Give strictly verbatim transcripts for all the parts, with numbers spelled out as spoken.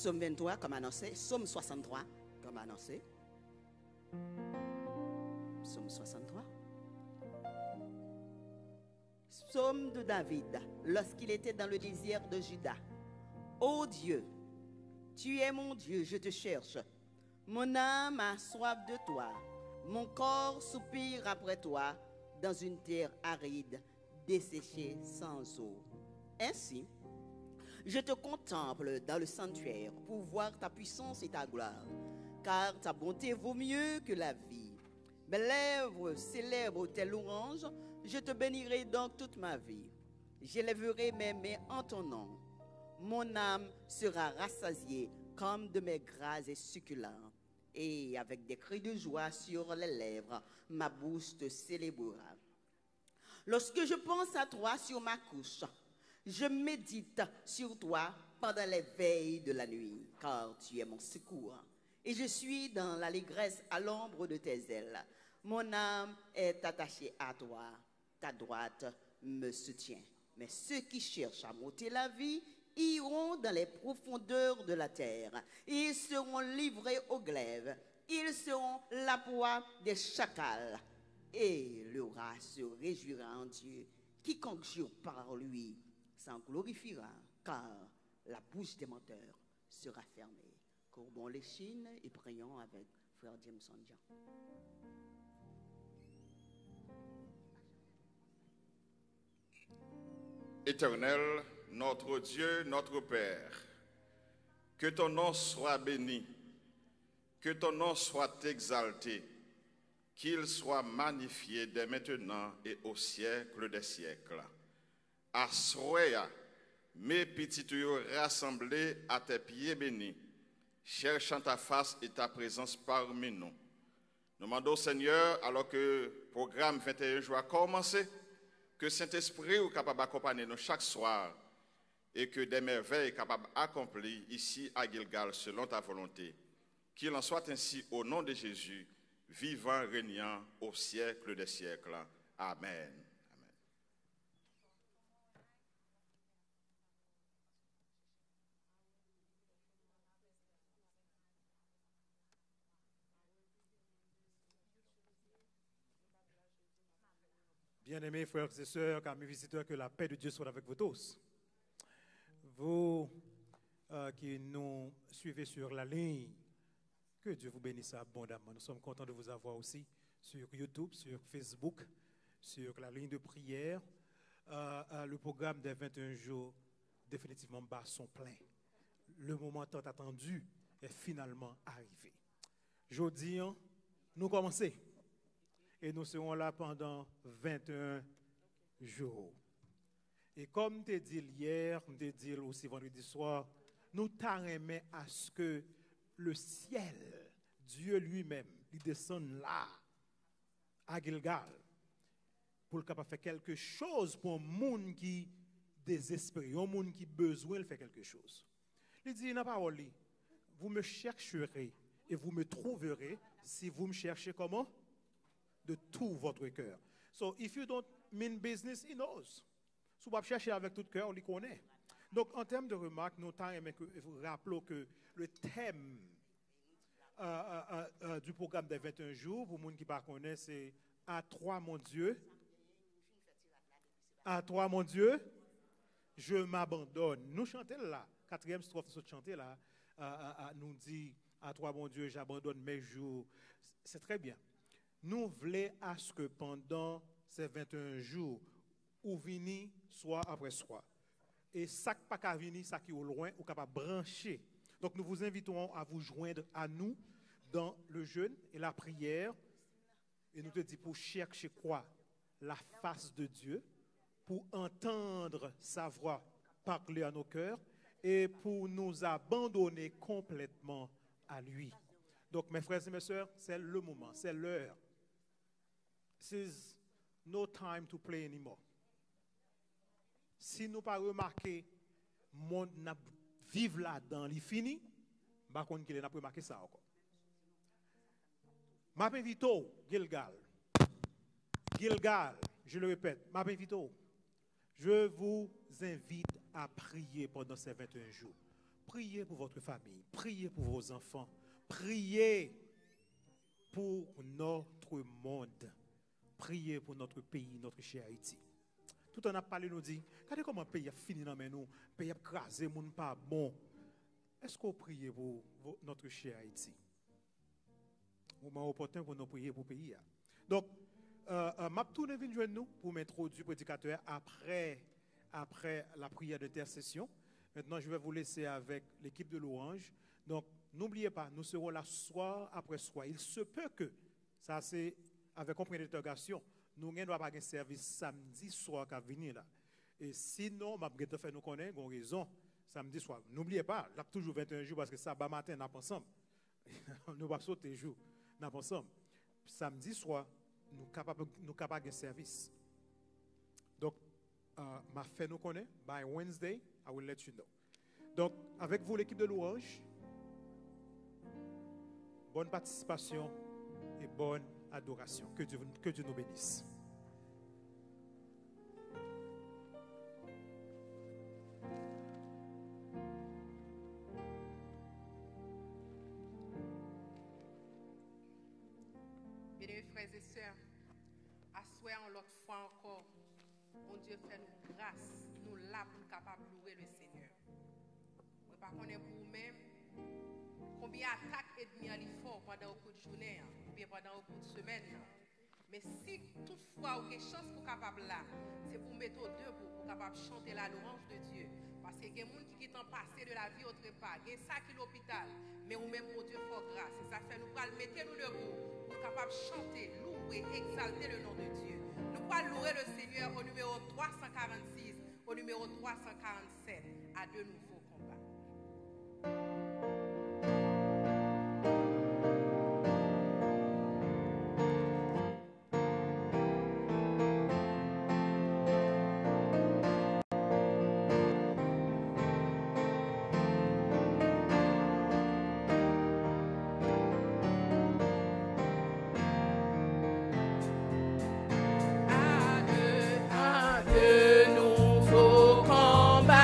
Psaume vingt-trois, comme annoncé. Psaume soixante-trois, comme annoncé. Psaume soixante-trois. Psaume de David, lorsqu'il était dans le désert de Juda. Ô Dieu, tu es mon Dieu, je te cherche. Mon âme a soif de toi. Mon corps soupire après toi dans une terre aride, desséchée, sans eau. Ainsi, je te contemple dans le sanctuaire pour voir ta puissance et ta gloire, car ta bonté vaut mieux que la vie. Mes lèvres célèbrent tes louanges, je te bénirai donc toute ma vie. J'élèverai mes mains en ton nom. Mon âme sera rassasiée comme de mets gras et succulents, et avec des cris de joie sur les lèvres, ma bouche te célébrera. Lorsque je pense à toi sur ma couche, je médite sur toi pendant les veilles de la nuit, car tu es mon secours. Et je suis dans l'allégresse à l'ombre de tes ailes. Mon âme est attachée à toi, ta droite me soutient. Mais ceux qui cherchent à m'ôter la vie iront dans les profondeurs de la terre. Ils seront livrés au glaive. Ils seront la proie des chacals. Et le rat se réjouira en Dieu. Quiconque jure par lui s'en glorifiera, car la bouche des menteurs sera fermée. Courbons les chines et prions avec frère Jameson Jean. Éternel, notre Dieu, notre Père, que ton nom soit béni, que ton nom soit exalté, qu'il soit magnifié dès maintenant et au siècle des siècles. Aswè a, men pitit ou yo rasanble a tes pieds bénis, cherchant ta face et ta présence parmi nous. Nou mande w, Senyè, alò ke pwogram venteyen jou a kòmanse, ke Sentespri w kapab akonpanye nou chak swa e ke des merveilles kapab akonpli isi a Gilgal selon ta volonte. Qu'il en soit ainsi au nom de Jésus, vivant, régnant au siècle des siècles. Amen. Amen. Bien-aimés frères et sœurs, amis visiteurs, que la paix de Dieu soit avec vous tous. Vous euh, qui nous suivez sur la ligne, que Dieu vous bénisse abondamment. Nous sommes contents de vous avoir aussi sur YouTube, sur Facebook, sur la ligne de prière. Euh, euh, le programme des vingt et un jours, définitivement, bat son plein. Le moment tant attendu est finalement arrivé. Jodi an, nou kòmanse. E nou serons la pandan venteyen jou. E kòm m te di l yè, m te di l osi vandredi swa, nou ta renmen aske le syèl, Dye li menm, li desann la, a Gilgal, pou l kapab fè kèlke choz pou yon moun ki dezespere, yon moun ki bezwen l fè kèlke choz. Li di nan pawòl li, vous me chercherez et vous me trouverez si vous me cherchez comment? De tout votre cœur. So if you don't mean business, he knows. Si w p ap chèche avèk tout kè w, li konnen. Donk, an tèm de remak, nou ta renmen ke raple w ke le thème euh, euh, euh, euh, du programme des vingt et un jours, pou moun ki pa konnen, se À toi mon Dieu, à toi mon Dieu, je m'abandonne. Nou chante l la. Katriyèm stròf nou sot chante la, euh, euh, euh, nou di, À toi mon Dieu, j'abandonne mes jours. C'est très bien. Nou vle aske pandan se venteyen jou, ou vini swa apre swa. E sa k pa ka vini, sa ki olwen, ou kapab branche. Donc nous vous invitons à vous joindre à nous dans le jeûne et la prière. Et nous te dit pour chercher quoi? La face de Dieu, pour entendre sa voix parler à nos cœurs et pour nous abandonner complètement à lui. Donc mes frères et mes sœurs, c'est le moment, c'est l'heure. This is no time to play anymore. Si nou pa remake mond n ap viv ladan li fini, m pa konn kilè n ap remake sa ankò. M ap envite w, Gilgal. Gilgal, je le répète, m ap envite w. Je vous invite à prier pendant ces vingt et un jours. Priez pour votre famille, priez pour vos enfants, priez pour notre monde, priez pour notre pays, notre cher Haïti. Tout an ap pale, nou di, gade kòman peyi ap fini nan men nou, peyi ap kraze, moun pa bon. Èske w priye pou vo- notre cher Haïti? Moman opòten pou nou priye pou peyi a. Donk, euh, euh, m ap tounen vin jwenn nou pou m entwodui predikatè a apre, apre la prière d'intercession. Maintenant, je vais vous laisser avec l'équipe de louange. Donc, n'oubliez pas, nous serons là soir après soir. Il se peut que, sa se avec un point d'interrogation, nou gen dwa pa gen sèvis samdi swa k ap vini la. E sinon, m ap gentan fè nou konnen, gon rezon, samdi swa. N'oubliez pas, l ap toujou venteyen jou, paske saba maten, n ap ansanm. Nou p ap sote jou, n ap ansanm. Samdi swa, nou kapab, nou kapab gen sèvis. Donk, euh, m a fè nou konnen, by Wednesday, I will let you know. Donk, avec vous, l'équipe de louange, bonne participation et bonne adoration. Que Dieu, que Dieu nous bénisse. Byeneme frè e sè, aswè an lòt fwa ankò, Bondye fè nou gras, nou la pou n kapab louwe Lesenyè. Mwen pa konnen pou ou menm, konbyen atak ènmi an li fè w pandan yon kout jounen an, oubyen pandan yon kout semèn nan. Men si toutfwa ou gen chans pou kapab la, se pou w mete w debou, pou w kapab chante la louange de Dieu. Paske gen moun ki gentan pase de la vie au trépas, gen sa ki lopital, men ou menm Bondye fè w gras. Se sa k fè nou pral mete nou debou, pou nou kapab chante, louwe, egzalte le non de Dye. Nou pral louwe Lesenyè o nimewo twa san karannsis, o nimewo twa san karannsis. Sept, à de nouveaux combats. À de, à de nouveaux combats.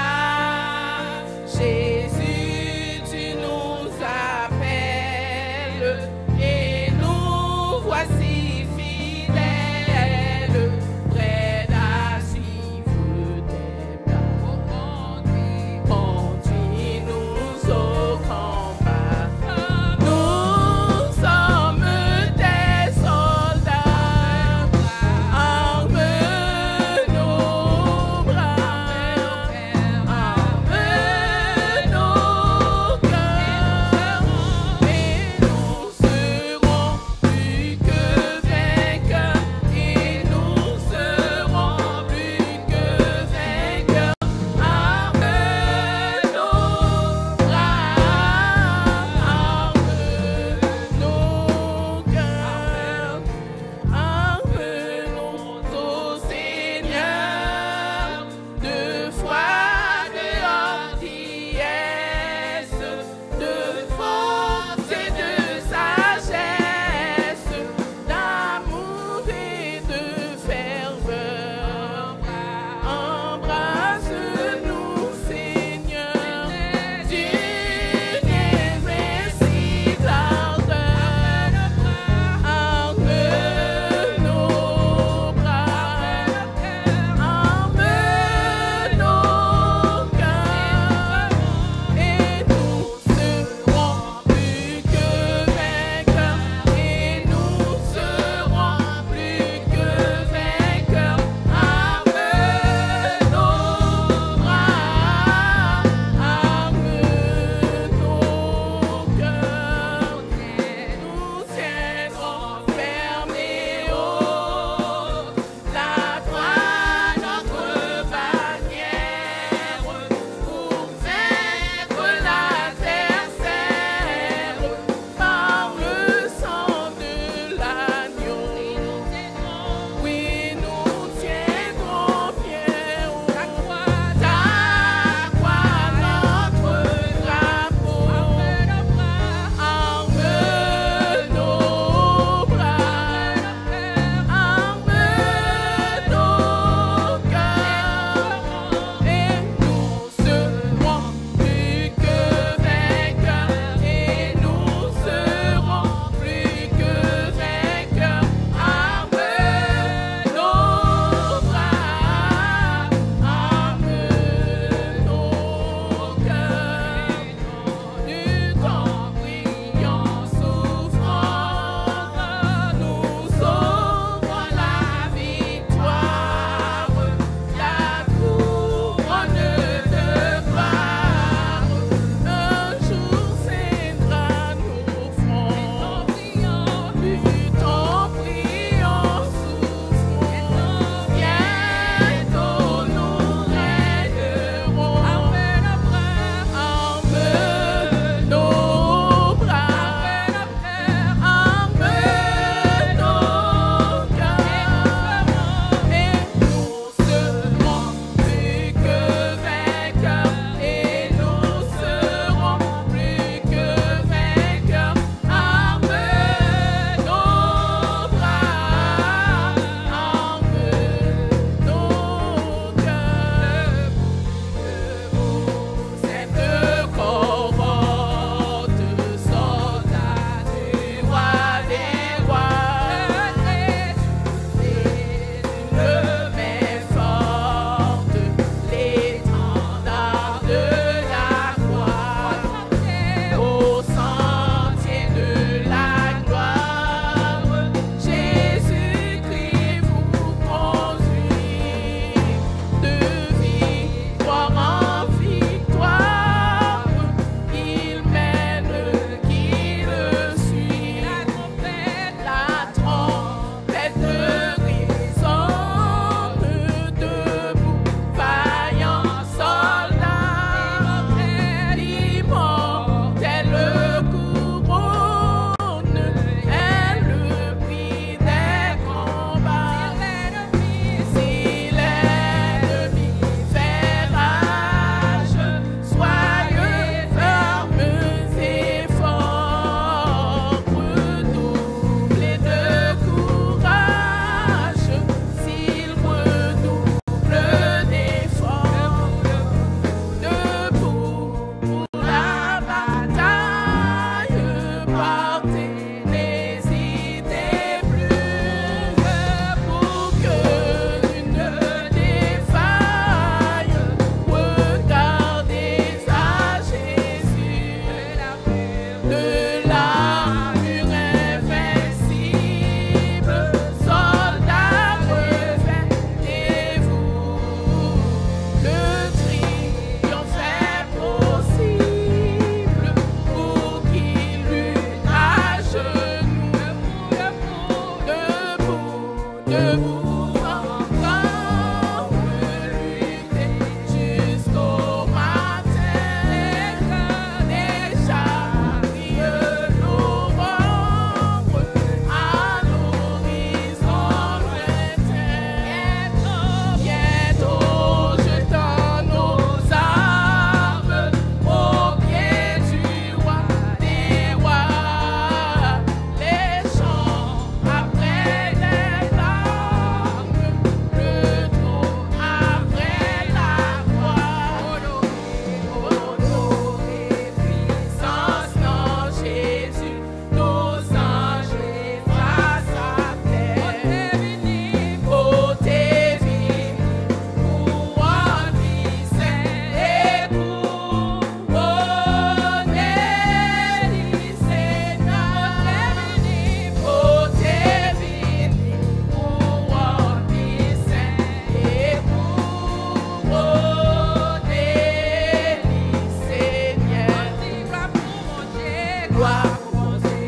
Glwa pou Bondye,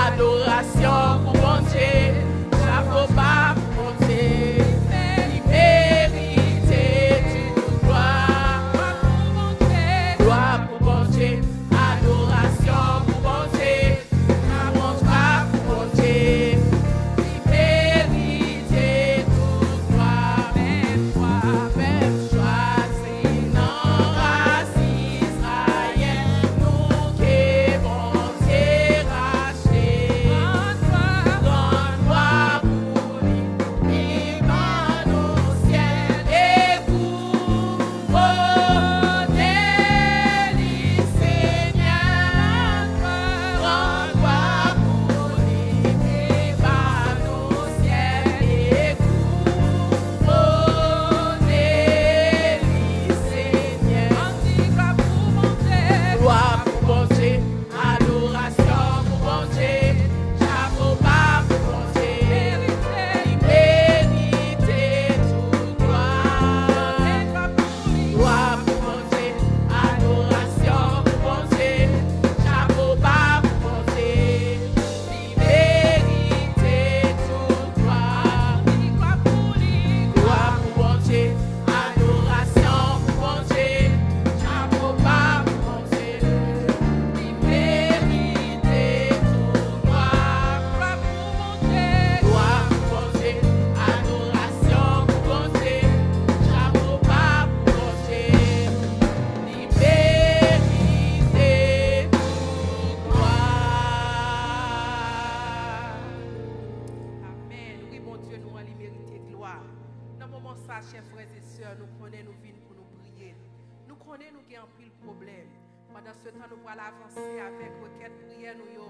adorasyon pou Bondye, chapo ba pou Bondye, li merite tout glwa. Glwa pou Bondye, adorasyon pou Bondye, chapo ba pou Bondye, li merite tout glwa. Pèp chwazi nan ras Izrayèl, nou ke Bondye rachte. Rann glwa pou li, li ban nou syèl e kouwone li, Senyè. Rann glwa pou li, li ban nou syèl e kouwone li, Senyè. Glwa pou Bondye, adorasyon pou Bondye, chapo ba pou Bondye, li merite tout glwa. Glwa pou Bondye, adorasyon pou Bondye, chapo ba pou Bondye, li merite tout glwa. Glwa pou Bondye, adorasyon pou Bondye, chapo ba pou Bondye, li merite tout glwa. Glwa pou Bondye, glwa pou Bondye, adorasyon pou Bondye, chapo ba pou Bondye, li merite tout glwa. Amèn. Wi, Bondye nou an, li merite glwa. Nan moman sa, chè frè e sè, nou konnen nou vin pou nou priye. Nou konnen nou gen anpil pwoblèm. Pandansetan, nou pral avanse avèk rekèt priyè nou yo.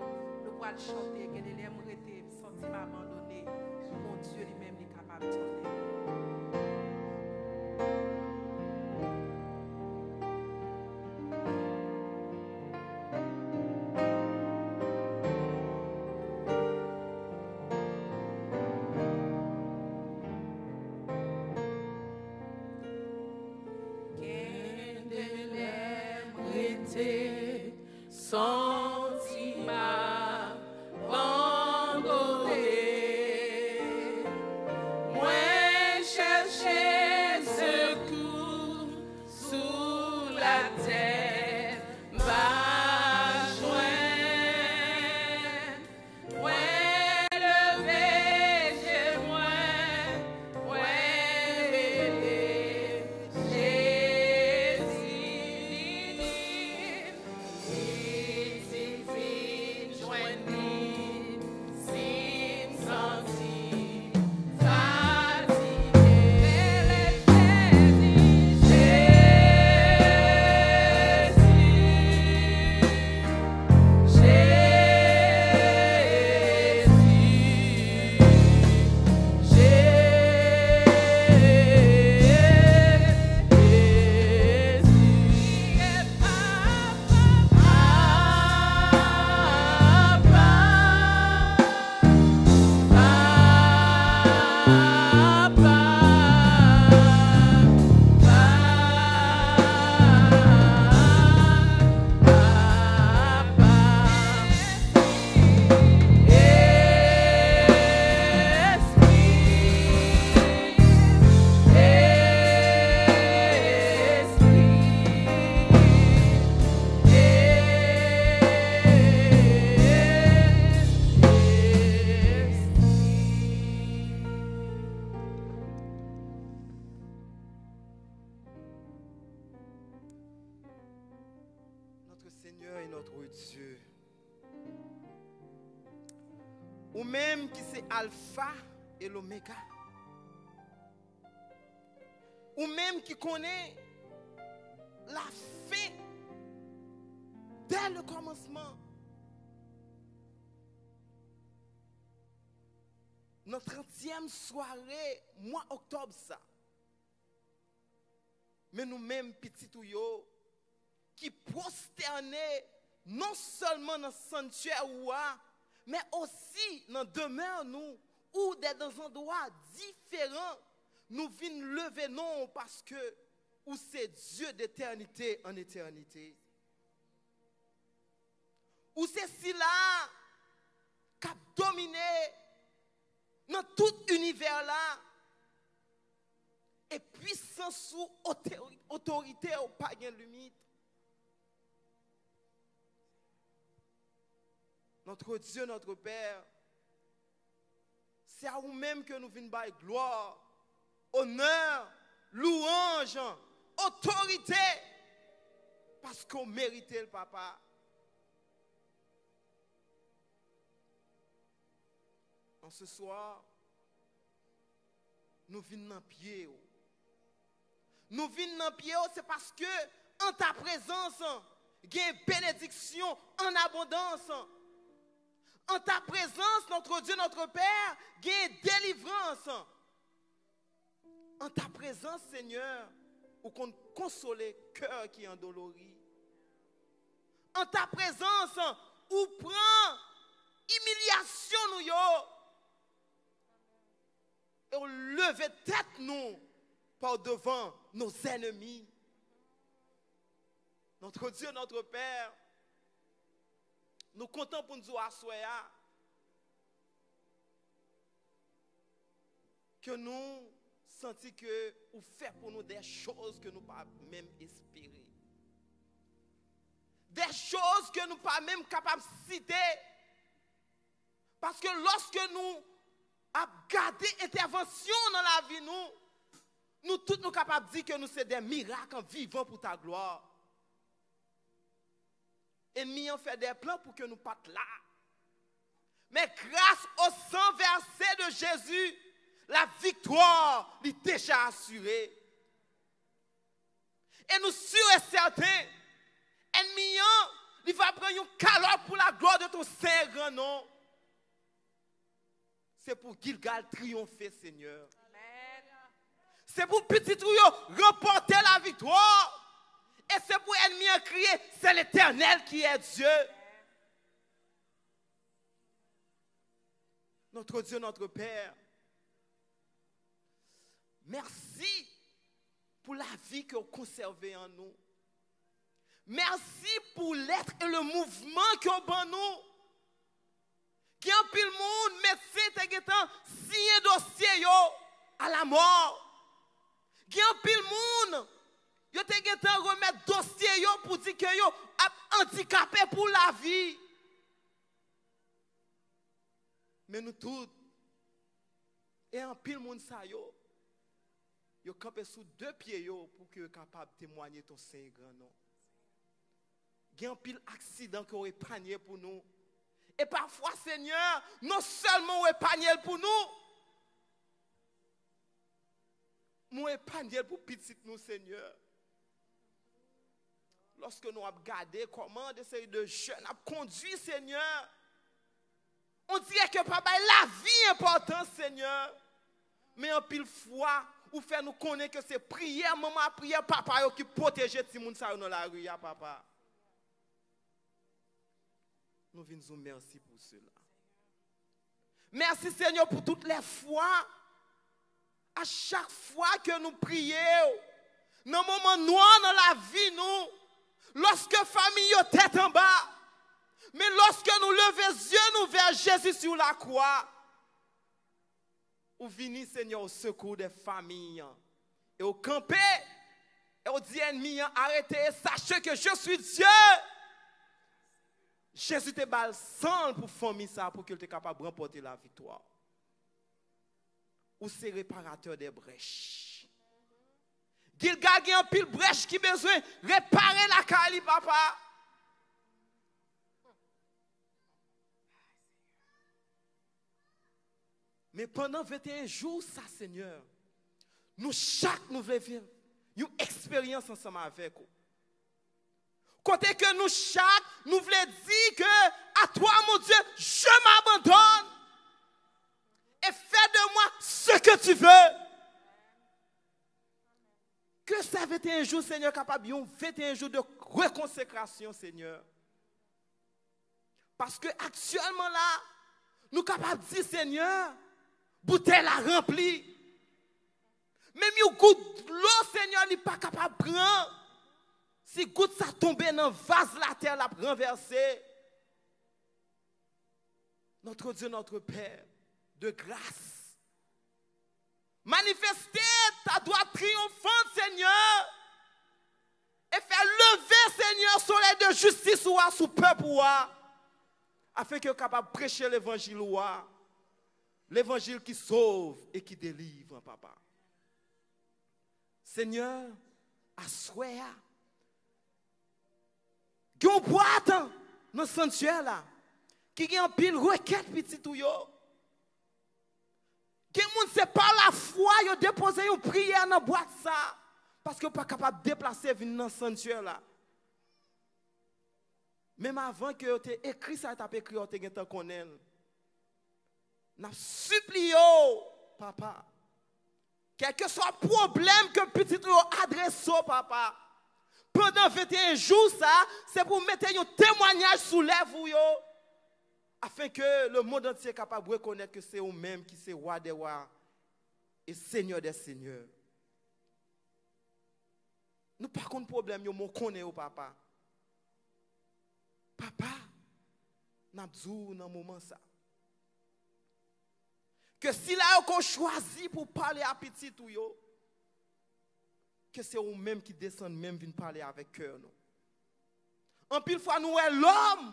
Nou pral chante, gen de lè m rete, m santi m abandone. Bondye li menm, li kapab tande. Gen de lè m rete, santi m abandone. Mwen chèche sekou sou latè, m pa jwenn. Mwen leve je mwen, mwen rele Jezi. Li di m vin jwenn li, si m santi m fatige. Rele Jezi. Jezi. Notre Seigneur et notre Dieu, ou menm ki se Alfa e Lomega, ou menm ki konnen lafen dè le kòmansman. Nan trantyèm sware mwa oktòb sa, men nou menm pitit ou yo ki pwostène non sèlman nan santyè ou a, men osi nan demè nou, ou dè nan zandwa diferan, nou vin leve non w paske ou se Dye de tènite an etènite. Ou se sila k ap domine nan tout inivè la. E pwisans ou, otori-, otorite ou pa gen limit. Notre Dieu, notre Père, c'est à ou menm ke nou vin bay glwa, onè, louwanj, otorite, paske w merite l, papa. An se swa, nou vin nan pye w. Nou vin nan pye w, se paske an ta prezans, gen benediksyon an abondans. An ta prezans, notre Dieu, notre Père, gen delivrans. An ta prezans, Senyè, ou konn konsole kè ki andolori. An ta prezans, ou pran imilyasyon nou yo e w leve tèt nou pa devan nos ennemis. Notre Dieu, notre Père, nou kontan pou n di w aswè a ke nou santi ke ou fè pou nou des choses que nous pas même espérer. Des choses que nou pa menm kapab site. Paske lòske nou ap gade entèvansyon nan lavi nou, nou tout nou kapab di ke nou se des miracles vivants pour ta gloire. Enmi an fè de plan pou ke nou pa t la. Men gras o san vèse de Jezi, la viktwa li deja asire. E nou si e sèten, enmi an, li va pran yon kalòt pour la gloire de ton saint grand nom. Se pou Gilgal triyonfe, Senyè. Se pou pitit ou yo ranpòte laviktwa. E se pou enmi an kriye, c'est l'Éternel qui est Dieu. Notre Dieu, notre Père, mèsi pou lavi ke w konsève an nou. Mèsi pou lèt e le mouvman ke w ban nou. Gen anpil moun, medsen te gentan siyen dosye yo a la mò. Gen anpil moun, yo te gentan remèt dosye yo pou di ke yo ap andikape pou lavi. Men nou tout, e anpil moun sa yo, yo kanpe sou de pye yo pou ke yo kapab temwanye ton sen e gran non. Gen anpil aksidan ke w epanye pou nou. E pafwa, Senyè, non sèlman w epanye l pou nou, men w epanye l pou pitit nou, Senyè. Lòske nou ap gade kòman de seri de jèn ap kondui, Senyè, on dirè ke pa bay lavi enpòtans, Senyè. Men anpil fwa, ou fè nou konnen ke se priyè manman ak priyè papa yo ki pwoteje timoun sa yo nan lari a, papa. Nou vin di w mèsi pou sela. Mèsi, Senyè, pou tout lè fwa, a chak fwa ke nou priye w, nan moman nwa nan lavi nou, lòske fanmi yo tèt anba, men lòske nou leve zye nou vè Jezi sou lakwa, ou vini, Senyè, au secours des familles. E w kanpe, e w di enmi an, arete, e sachez que je suis Dieu. Jezi te ba l san l pou fanmi sa, pou ke l te kapab ranpòte laviktwa. Ou se reparatè de brèch. Gilgal gen anpil brèch ki bezwen repare lakay li, papa. Men pandan venteyen jou sa, Senyè, nou chak nou vle viv yon eksperyans ansanm avèk ou. Kote ke nou chak nou vle di ke à toi, mon Dieu, je m'abandonne et fais de moi ce que tu veux. Ke sa venteyen jou, Senyè, kapab yon venteyen jou de rekonsekrasyon, Senyè. Paske aktyèlman la, nou kapab di, Senyè, boutèy la ranpli. Menm yon gout dlo, Senyè, li pa kapab pran. Si gout sa tonbe nan vaz latè, l ap ranvèse. Notre Dieu, notre Père de grâce, manifeste ta droite triomphante, Seigneur, et fais lever, Seigneur, soleil de justice ou a sou pèp ou a, afin ke yo kapab preche levanjil ou a, levanjil ki sove e ki delivre, papa. Senyè, aswè a, gen yon bwat nan santyè la ki gen anpil rekèt pitit ou yo. Gen moun se pa lafwa yo depoze yon priyè nan bwat sa, paske yo pa kapab deplase vin nan santyè la. Menm avan ke yo te ekri sa yo t ap ekri a, yo te gentan konnen l. N ap sipliye w, papa, kèlkeswa pwoblèm ke pitit ou yo adrese w, papa, pandan venteyen jou sa, se pou w mete yon temwayaj sou lèv ou yo, afin ke lemonn antye kapab rekonèt ke se ou menm ki se Wa dè wa e Senyè dè senyè. Nou pa konn pwoblèm yo, men w konnen yo, papa. Papa, n ap di w nan moman sa, ke sila yo ke w chwazi pou w pale a pitit ou yo, ke se ou menm ki desann menm vin pale avèk kè nou. Anpil fwa, nou wè lòm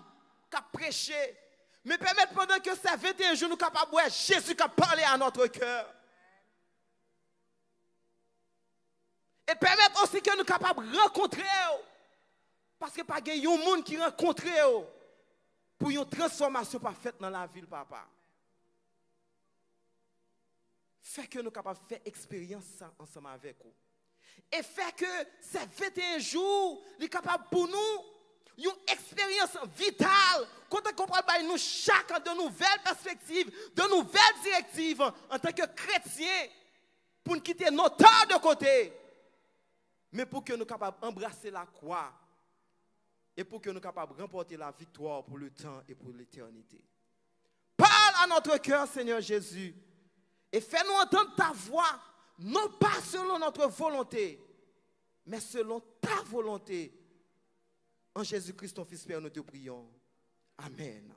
k ap preche, men pèmèt pandan ke se venteyen jou, nou kapab wè Jezi k ap pale a notre cœur. E pèmèt osi ke nou kapab rankontre w. Paske pa gen yon moun ki rankontre w pou yon transfòmasyon pa fèt nan lavi l, papa. Fè ke nou kapab fè eksperyans sa ansanm avèk ou. E fè ke se venteyen jou, li kapab pou nou yon eksperyans vital, kote ke w pral bay nou chak de nouvèl pèspektiv, de nouvèl direktiv antanke kretyen, pou n kite notè de kote, men pou ke nou kapab anbrase lakwa e pou ke nou kapab ranpòte laviktwa pou letan e pou letènite. Parle à notre cœur, Seigneur Jésus, et fais-nous entendre ta voix, non pas selon notre volonté, mais selon ta volonté. En Jésus-Christ, ton Fils, Père, nous te prions. Amen.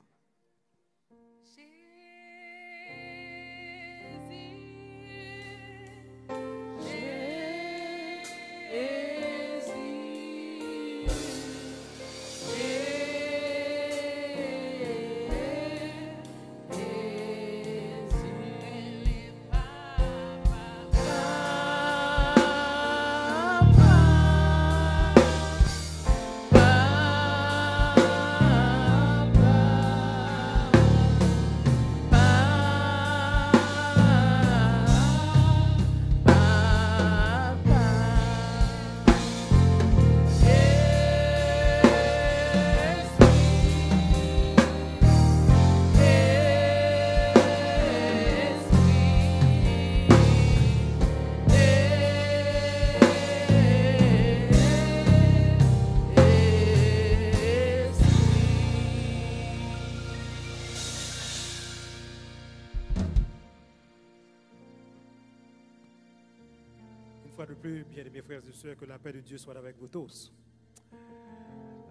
Une fois de plus, bien-aimés frères et sœurs, que la paix de Dieu soit avec vous tous.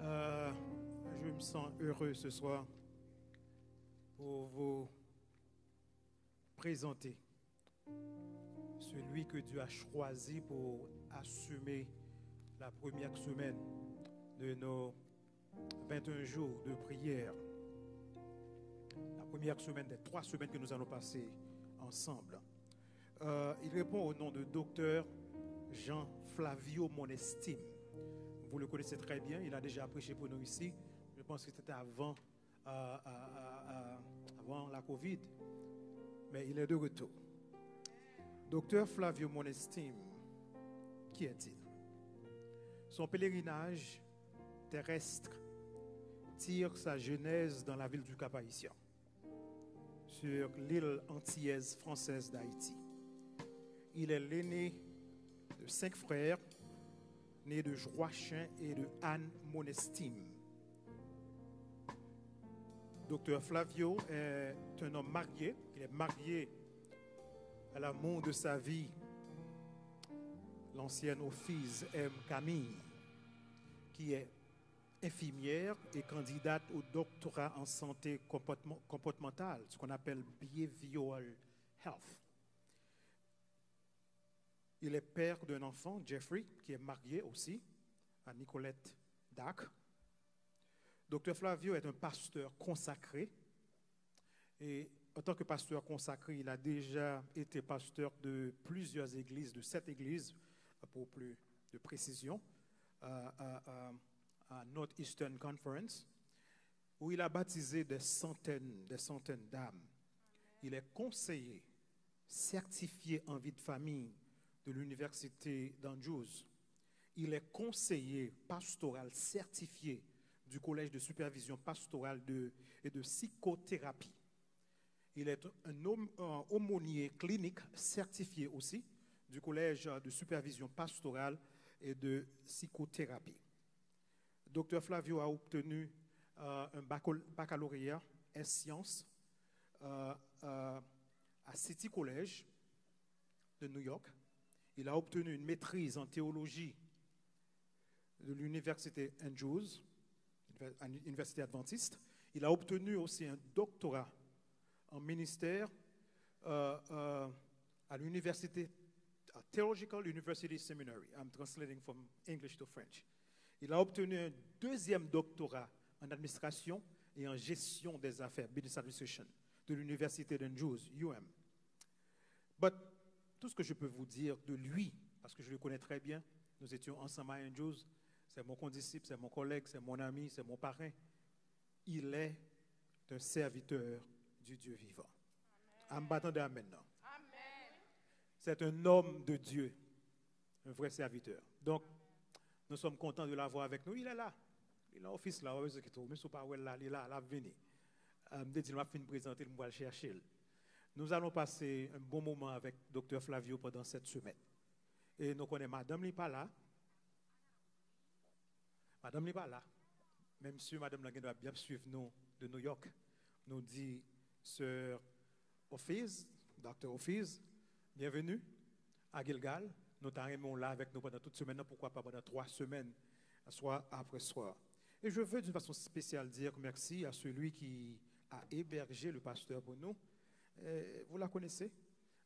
Euh, je me sens heureux ce soir pour vous présenter celui que Dieu a choisi pour assumer la première semaine de nos vingt et un jours de prière. La première semaine des trois semaines que nous allons passer ensemble. Euh, il répond au nom de Docteur Jean Flavio Monestime. Vous le connaissez très bien, il a déjà prêché pour nous ici. Je pense que c'était avant, euh, euh, euh, euh, avant la covid, mais il est de retour. Docteur Flavio Monestime, qui est-il? Son pèlerinage terrestre tire sa genèse dans la ville du Cap-Haïtien, sur l'île antillaise française d'Haïti. Il est l'aîné de cinq frères, né de Joachim et de Anne Monestime. Docteur Flavio est un homme marié. Il est marié à l'amour de sa vie, l'ancienne Office M Camille, qui est Infirmière et candidate au doctorat en santé comportement- comportementale, ce qu'on appelle behavioral health. Il est père d'un enfant, Jeffrey, qui est marié aussi à Nicolette Dack. Docteur Flavio est un pasteur consacré. Et en tant que pasteur consacré, il a déjà été pasteur de plusieurs églises, de sept églises, pour plus de précision, à, à- à- à Northeastern Conference, où il a baptisé des centaines, des centaines d'âmes. Il est conseiller certifié en vie de famille de l'université d'Andrews. Il est conseiller pastoral certifié du Collège de supervision pastorale de- et de psychothérapie. Il est un, homme- un aumônier clinique certifié aussi du Collège de supervision pastorale et de psychothérapie. Docteur Flavio a obtenu euh, un bacol- baccalauréat S sciences euh, euh, à City College de New York. Il a obtenu une maîtrise en théologie de l'université Andrews, à l'université adventiste. Il a obtenu aussi un doctorat en ministère euh, euh, à l'université, à Theological University Seminary. I'm translating from English to French. Il a obtenu un deuxième doctorat en administration et en gestion des affaires, business administration, de l'université d'Andrews, U M. But tout ce que je peux vous dire de lui, parce que je le connais très bien, nous étions ensemble à Andrews, c'est mon condisciple, c'est mon collègue, c'est mon ami, c'est mon parrain. Il est un serviteur du Dieu vivant. An pa tande amèn nan. C'est un homme de Dieu, un vrai serviteur. Donc, nous sommes contents de l'avoir avec nous. Il est là. Il est en office là, ou pa bezwen kite w. Menm si w pa wè l la, li la, l ap vini. Euh, m te di l m ap fin prezante l, m pral chèche l. Nous allons passer un bon moment avec Docteur Flavio pendant cette semaine. E nou konnen madanm li pa la. Madanm li pa la. Menm si madanm lan gen dwa ap swiv nou de New York, nou di Sè Ofiz, Doktè Ofiz, byenveni a Gilgal. Nou ta renmen w la avèk nou pandan tout semèn nan, poukwa pa pandan twa semèn, swa apre swa. Et je veux d'une façon spéciale dire merci à celui qui a hébergé le pasteur pour nous. Euh, vous la connaissez?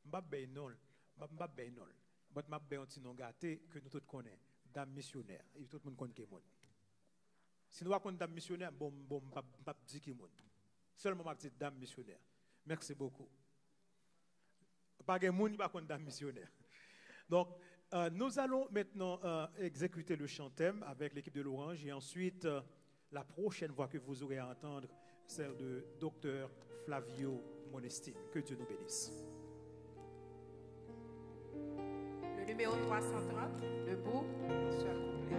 M p ap bay non l. M p ap, m p ap bay non l. But m ap bay yon ti non gate ke nou tout konnen. Dam misyonè. E tout moun konn ki moun. Si nou pa konn dam misyonè, bon, bon, m p ap, m p ap di ki moun. Sèlman m ap di dam misyonè. Merci beaucoup. Pa gen moun ki pa konn dam misyonè. Donc, euh, nous allons maintenant euh, exécuter le chant thème avec l'équipe de louange et ensuite euh, la prochaine voix que vous aurez à entendre, celle de Docteur Flavio Monestime. Que Dieu nous bénisse. Le numéro trois cent trente, debout, un seul couplet.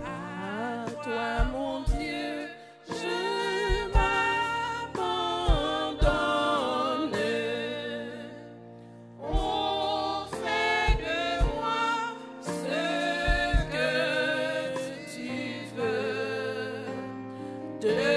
À toi, mon Dieu, je m'abandonne. Oh, fais de moi ce que tu veux de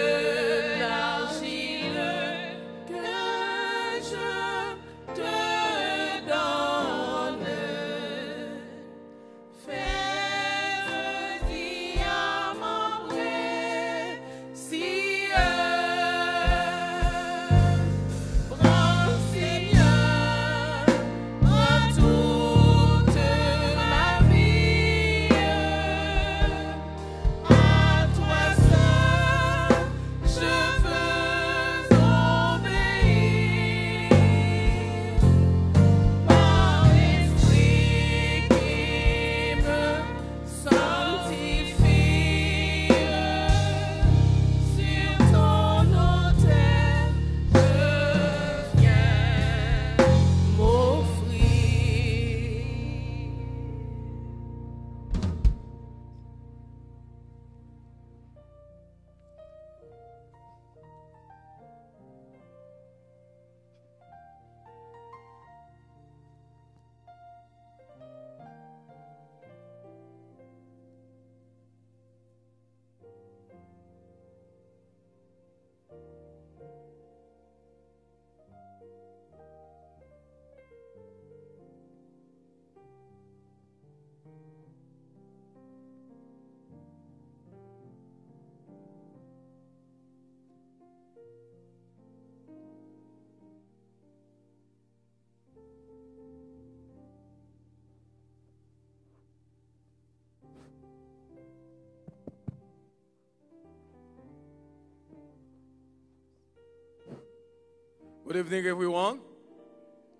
Evening, everyone.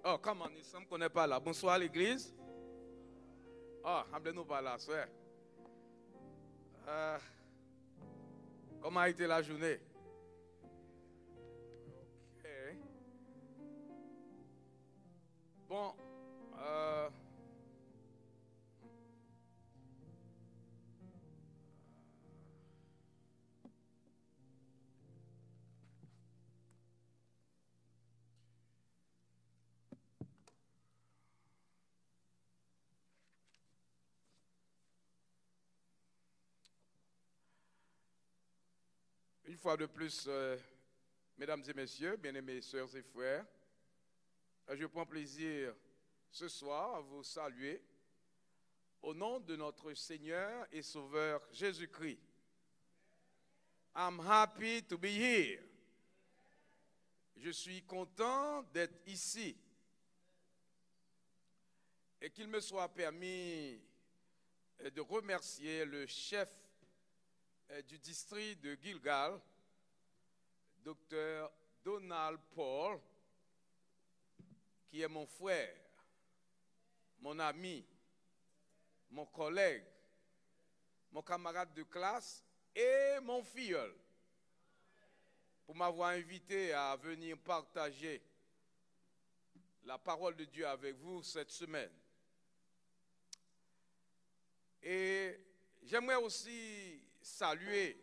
Oh, come on, il semble qu'on n'est pas là. Bonsoir, l'église. Oh, anble nou pa la, sè. Euh, comment a été la journée? Ok. Bon, euh, Une fois de plus, euh, mesdames et messieurs, bien-aimés sœurs et frères, je prends plaisir ce soir à vous saluer au nom de notre Seigneur et Sauveur Jésus-Christ. I'm happy to be here. Je suis content d'être ici. Et qu'il me soit permis, euh, de remercier le chef, euh, du district de Gilgal, docteur Donald Paul, qui est mon frère, mon ami, mon collègue, mon camarade de classe et mon filleul, pour m'avoir invité à venir partager la parole de Dieu avec vous cette semaine. Et j'aimerais aussi saluer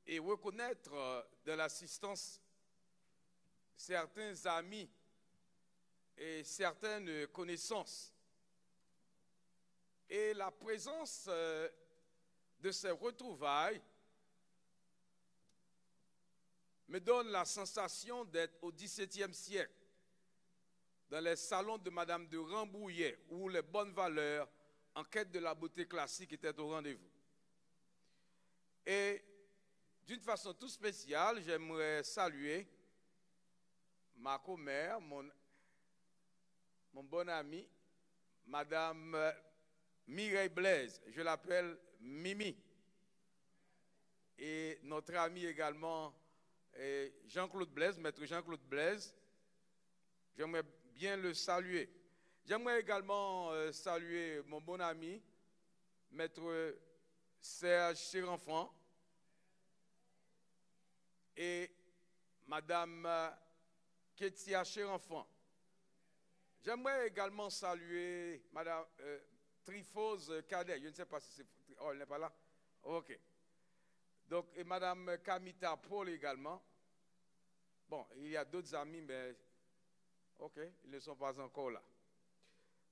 et reconnaître, euh, de l'assistance certains amis et certaines connaissances. Et la présence, euh, de ces retrouvailles me donne la sensation d'être au dix-septième siècle, dans les salons de Madame de Rambouillet, où les bonnes valeurs en quête de la beauté classique étaient au rendez-vous. Et d'une façon toute spéciale, j'aimerais saluer ma commère, mon, mon bon ami, Madame, euh, Mireille Blaise. Je l'appelle Mimi. Et notre ami également, euh, Jean-Claude Blaise, maître Jean-Claude Blaise. J'aimerais bien le saluer. J'aimerais également, euh, saluer mon bon ami, maître Serge Cherenfant et Madame, euh, Ketia Cherenfant. J'aimerais également saluer Madame, euh, Trifose Cadet. Je ne sais pas si c'est... Oh, elle n'est pas là. Ok. Donc, et Madame Kamita Paul également. Bon, il y a d'autres amis, mais ok, ils ne sont pas encore là.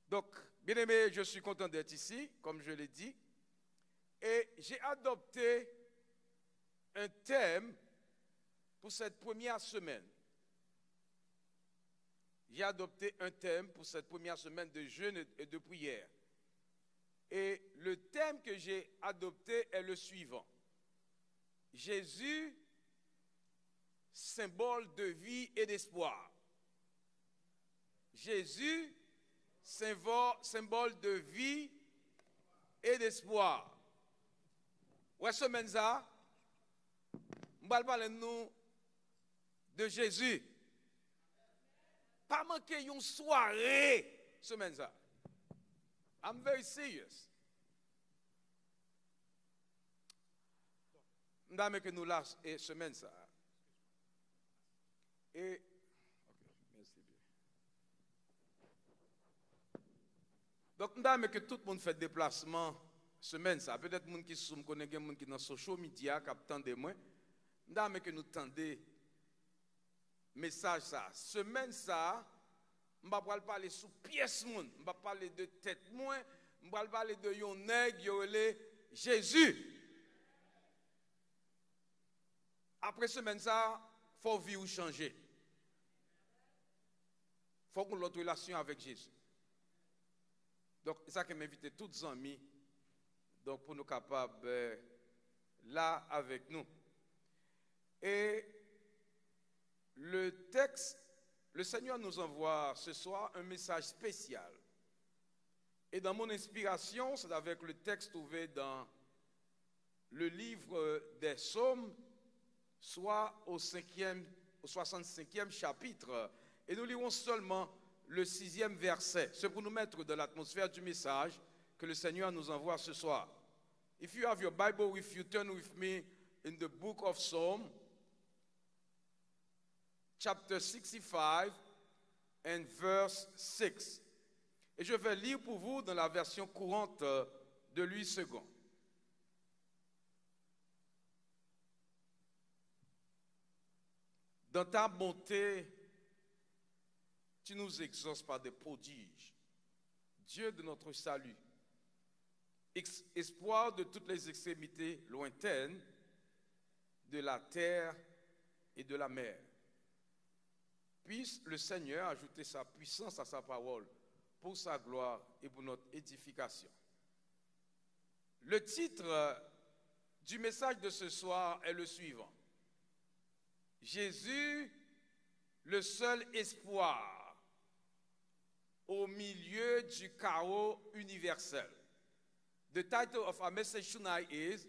Donc, bien-aimés, je suis content d'être ici, comme je l'ai dit, et j'ai adopté un thème pour cette première semaine. J'ai adopté un thème pour cette première semaine de jeûne et de prière. Et le thème que j'ai adopté est le suivant. Jésus, symbole de vie et d'espoir. Jésus, symbole, symbole de vie et d'espoir. Wè, semèn sa, m pral pale nou de Jezi. Pa manke yon sware semèn sa. I'm very serious. M ta renmen ke nou la, e, semèn sa. E, ok, mèsi byen. Donk, m ta renmen ke tout moun fè deplasman semèn sa. Petèt moun ki sou, m konnen gen moun ki nan social media k ap tande mwen. M ta renmen ke nou tande mesaj sa. Semèn sa, m pa pral pale sou pyès moun. M p ap pale de tèt mwen. M pral pale de yon nèg yo rele Jezi. Apre semèn sa, fò vi w chanje. Fò w gen lòt relasyon avèk Jezi. Donk, e sa ke m envite tout zanmi, donk, pou nou kapab, eh, la avèk nou. Et le texte, le Seigneur nous envoie ce soir un message spécial. Et dans mon inspiration, c'est avec le texte trouvé dans le livre des Psaumes, soit au cinquième soixante-cinquième chapitre, et nous lirons seulement le sixième verset. C'est pour nous mettre dans l'atmosphère du message que le Seigneur nous envoie ce soir. If you have your Bible with you, turn with me in the book of Psalm, chapter sixty-five and verse six. Et je vais lire pour vous dans la version courante de Louis deux. Dans ta bonté, tu nous exauces par des prodiges. Dieu de notre salut, ex- espoir de toutes les extrémités lointaines de la terre et de la mer. Puisse le Seigneur ajouter sa puissance à sa parole, pour sa gloire et pour notre édification. Le titre du message de ce soir est le suivant. Jésus, le seul espoir au milieu du chaos universel. The title of our message tonight is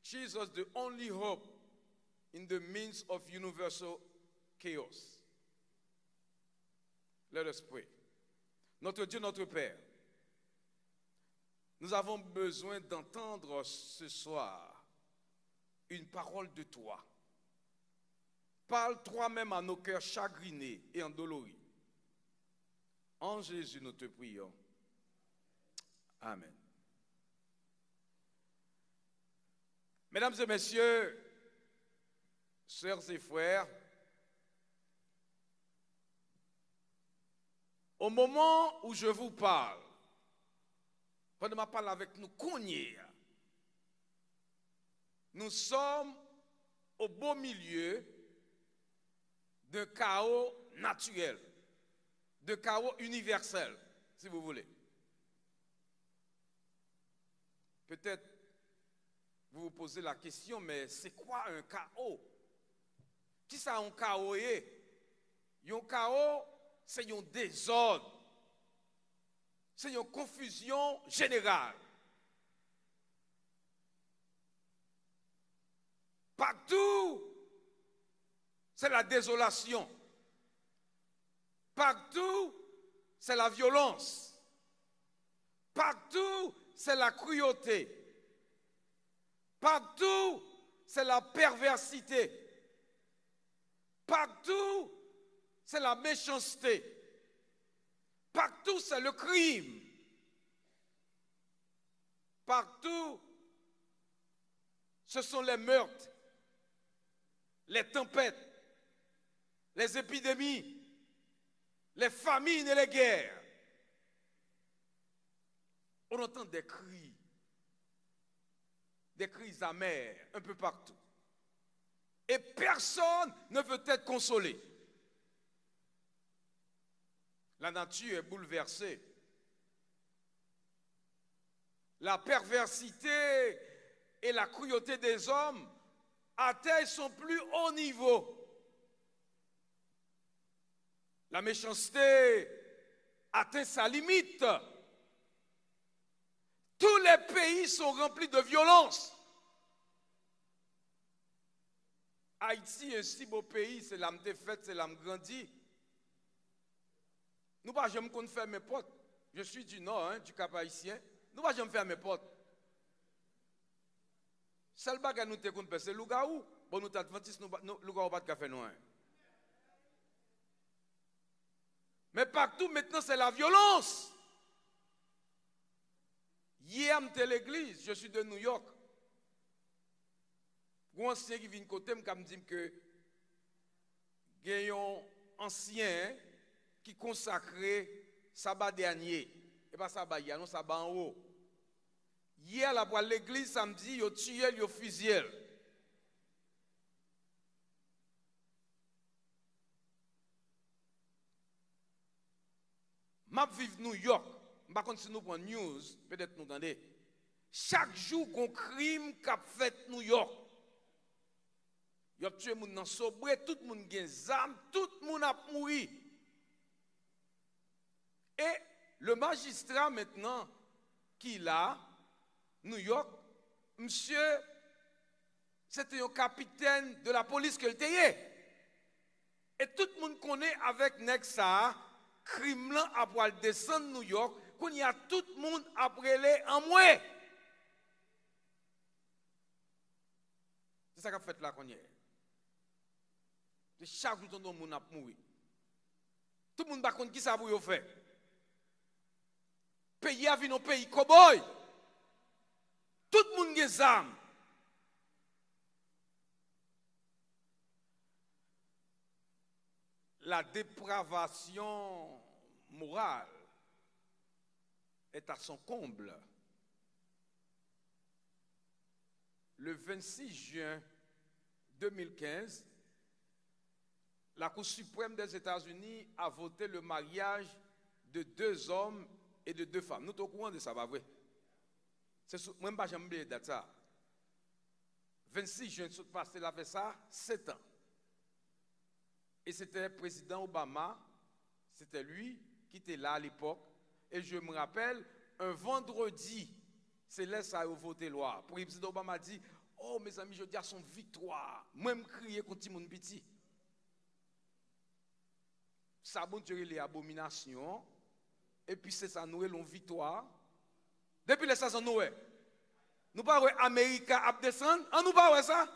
Jesus, the only hope in the midst of universal chaos. Let us pray. Notre Dieu, notre Père, nous avons besoin d'entendre ce soir une parole de toi. Parle toi-même à nos cœurs chagrinés et endoloris. En Jésus, nous te prions. Amen. Mesdames et messieurs, sœurs et frères, au moment où je vous parle, pandan m ap pale avèk nou kounye a, nous sommes au beau milieu d'un chaos naturel, d'un chaos universel, si vous voulez. Peut-être vous vous posez la question, mais c'est quoi un chaos? Kisa yon kawo ye? Yon kawo, se yon dezòd, se yon konfizyon jeneral. Partout, c'est la désolation. Partout, c'est la violence. Partout, c'est la cruauté. Partout, c'est la perversité. Partout, c'est la méchanceté. Partout, c'est le crime. Partout, ce sont les meurtres, les tempêtes, les épidémies, les famines et les guerres. On entend des cris, des cris amers un peu partout. Et personne ne veut être consolé. La nature est bouleversée. La perversité et la cruauté des hommes atteignent son plus haut niveau. La méchanceté atteint sa limite. Tous les pays sont remplis de violence. Ayiti, un si beau pays, c'est là m te fèt, c'est là m grandi. Nou pa janm konn fèmen pòt. Je suis du Nord, hein, du Cap Haïtien. Nou pa janm fèmen pòt. Sèl bagay nou te konn pè, se lougawou. Bon, nou te advantis, nou, nou, lougawou pa t ka fè nou anyen. Men partou mentnan, se la vyolans. Yè a, m te legliz, je suis de New York. Gon ansyen ki vin kote m, k ap di m ke gen yon ansyen ki konsakre Saba dènye. E pa Saba yè a non, Saba anwo. Yè a, l ap pral legliz samdi, yo tiye l, yo fizye l. M ap viv New York. M pa konn si nou pran news, petèt nou tande. Chak jou, gon krim k ap fèt New York. Y ap tiye moun nan Sobre, tout moun gen zam, tout moun ap mouri. E le majistra mentnan ki la, New York, misye, se te yon kapitèn de la polis ke l te ye. E tout moun konnen avèk nèg sa a, krim lan ap pral desann Nouyòk, kounye a tout moun ap rele anmwe. Se sa k ap fèt la kounye a. Se chak jou tande yon moun ap mouri. Tout moun pa konn ki sa pou yo fè. Peyi a vin yon peyi kobòy. Tout moun gen zam. La dépravation morale est à son comble. Le vingt-six juin deux mille quinze, la Cour suprême des États-Unis a voté le mariage de deux hommes et de deux femmes. Nou te okouran de sa, pa vre? Se sou, mwen, m pa janm bliye dat sa. Venn sis jen sot pase la fè sa sèt an. E se te prezidan Obama, se te li ki te la alepòk. E je me rappelle, un vendredi, se lè sa yo vote lwa. Prezidan Obama di, "Oh, mezanmi, jodi a se yon viktwa." Mwen, m kriye kon timoun piti. Sa Bondye rele abominasyon, epi se sa nou rele yon viktwa. Depi lè sa, sa nou wè. Nou pa wè Amerika ap desann? An nou pa wè sa?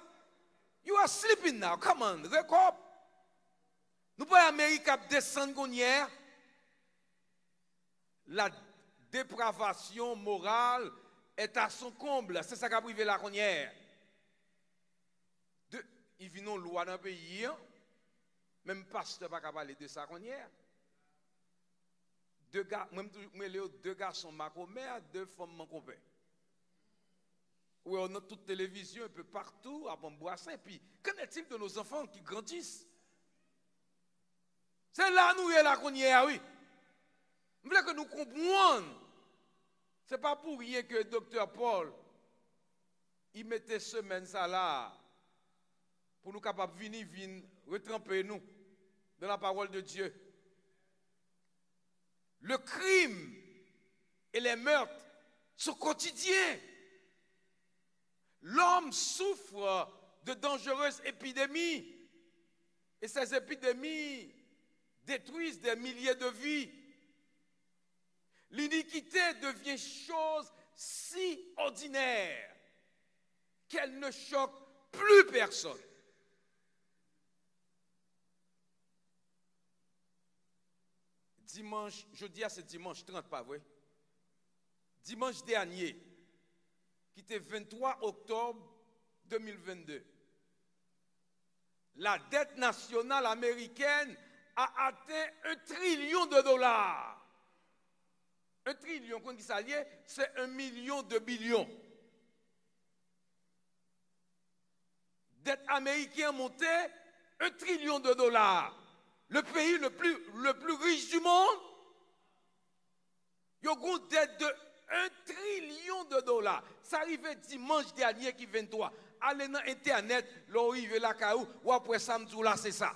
You are sleeping now. Come on, wake up. Nou pa wè Amerika ap desann kounye a? La dépravation morale est à son comble. Se sa k ap rive la kounye a. De, li vin yon lwa nan peyi an. Menm pastè pa ka pale de sa kounye a. De ga, mwen, m toujou, mwen rele yo de gason makomè, de fanm mankonpè. Ou wè yo nan tout televizyon, un peu partout, ap anbrase, epi, qu'en est-il de nos enfants qui grandissent? Se la nou ye la kounye a, wi. M vle ke nou konprann. Se pa pou ryen ke Doktè Paul, li mete semèn sa la, pou nou kapab vini, vin retranpe nou dans la parole de Dieu. Le crime et les meurtres sont quotidiens. L'homme souffre de dangereuses épidémies. Et ces épidémies détruisent des milliers de vies. L'iniquité devient chose si ordinaire qu'elle ne choque plus personne. Dimanch, jodi a se dimanch trant, pa vre? Dimanch dènye, ki te venntwa oktòb de mil vennde, la dette nationale américaine a atteint un trillion de dollars. Un trillion, konn ki sa l ye? Se un million de billions. Dèt ameriken an monte un trilyon de dola. Le pays le plus, le plus riche du monde, yo gon dèt de un trilyon de dola. Sa rive dimanch dènye ki venntwa. Ale nan entènèt, lè w rive lakay ou, w ap wè sa m di w la, se sa.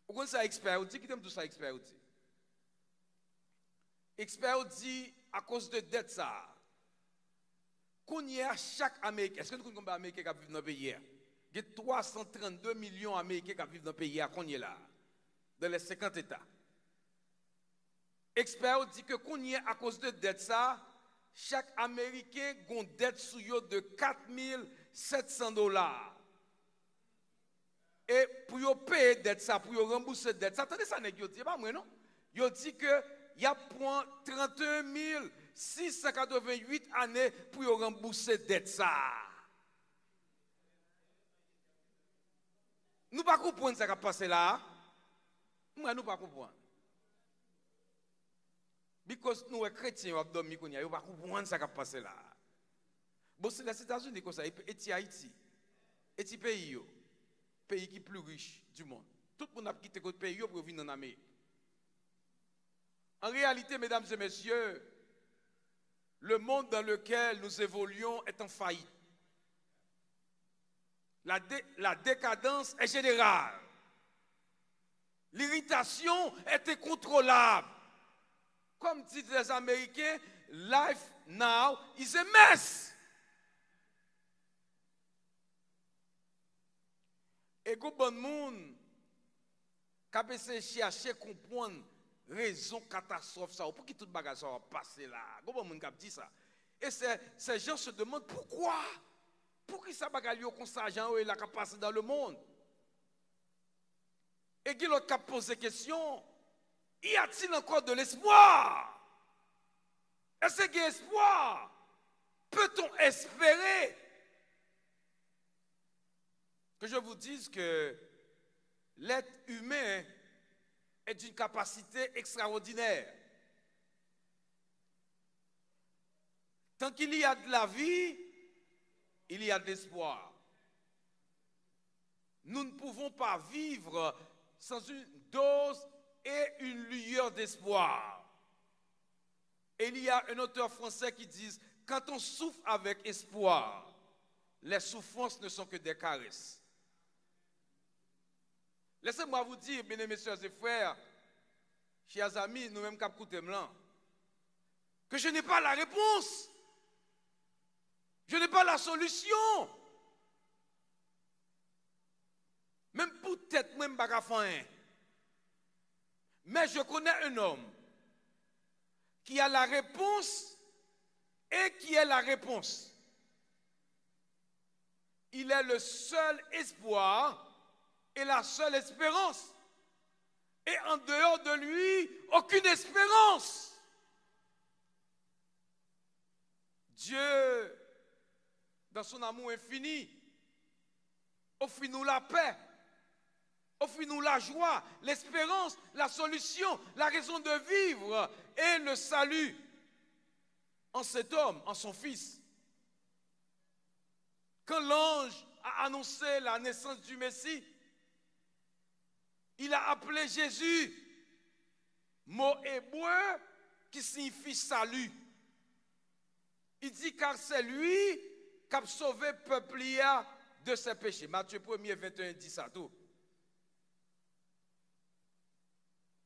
Ou konn sa ekspè yo di? Kite m di w sa ekspè yo di. Ekspè yo di, akoz de dèt sa a, kounye a, chak Ameriken, èske nou konn konbyen Ameriken k ap viv nan peyi a? Gen twa san trannde milyon Ameriken k ap viv nan peyi a kounye la a, dans les cinquante États. Ekspè yo di ke kounye a, akoz de dèt sa a, chak Ameriken gon dèt sou yo de kat mil sèt san dola. E pou yo peye dèt sa, pou yo ranbouse dèt sa, tande sa nèg yo di, e pa mwen non. Yo di ke y ap pran trannde mil sis san katrevennuit ane pou yo ranbouse dèt sa. Nou pa konprann sa k ap pase la a? Mwen, nou pa konprann. Because nou wè kretyen yo ap dòmi kounye a, yo pa konprann sa k ap pase la a. Bon, se Lèzetazini konsa, e, e ti Ayiti, e ti peyi yo, peyi ki pli rich du monde. Tout moun ap kite kot peyi yo pou yo vin ann Amerik. En réalité, mesdames et messieurs, le monde dans lequel nous évoluons est en faillite. La dé-, la décadence est générale. L'irritation est incontrôlable. Comme disent les Américains, life now is a mess. E gon bann moun, k ap eseye chèche konprann rezon katastwòf sa yo. Pouki tout bagay sa yo ap pase la? Gon bon moun k ap di sa. Et ces, ces gens se demandent pourquoi? Poukisa bagay yo konsa jan yo ye la k ap pase dans le monde? E gen lòt k ap poze kesyon, y a-t-il encore de l'espoir? Èske gen espwa? Peut-on espérer? Que je vous dise que l'être humain est d'une capacité extraordinaire. Tant qu'il y a de la vie, il y a de l'espoir. Nous ne pouvons pas vivre sans une dose et une lueur d'espoir. Et il y a un auteur français qui dit, quand on souffre avec espoir, les souffrances ne sont que des caresses. Laissez-moi vous dire, bien-aimés sœurs et frères, chers amis, nou menm k ap koute m lan, que je n'ai pas la réponse. Je n'ai pas la solution. Menm pou tèt mwen, m pa ka fè anyen. Mais je connais un homme qui a la réponse et qui est la réponse. Il est le seul espoir et la seule espérance. Et en dehors de lui, aucune espérance. Dieu, dans son amour infini, ofri nou lapè, ofri nou lajwa, lesperans, la solisyon, la rezon de vivre et le salut en cet homme, en son Fils. Quand l'ange a annoncé la naissance du Messie, il a appelé Jésus, mo ebre ki siyifi sali. Il dit, car c'est lui k ap sove pèp li a de ses péchés. Matthieu premier, vingt et un di sa tou.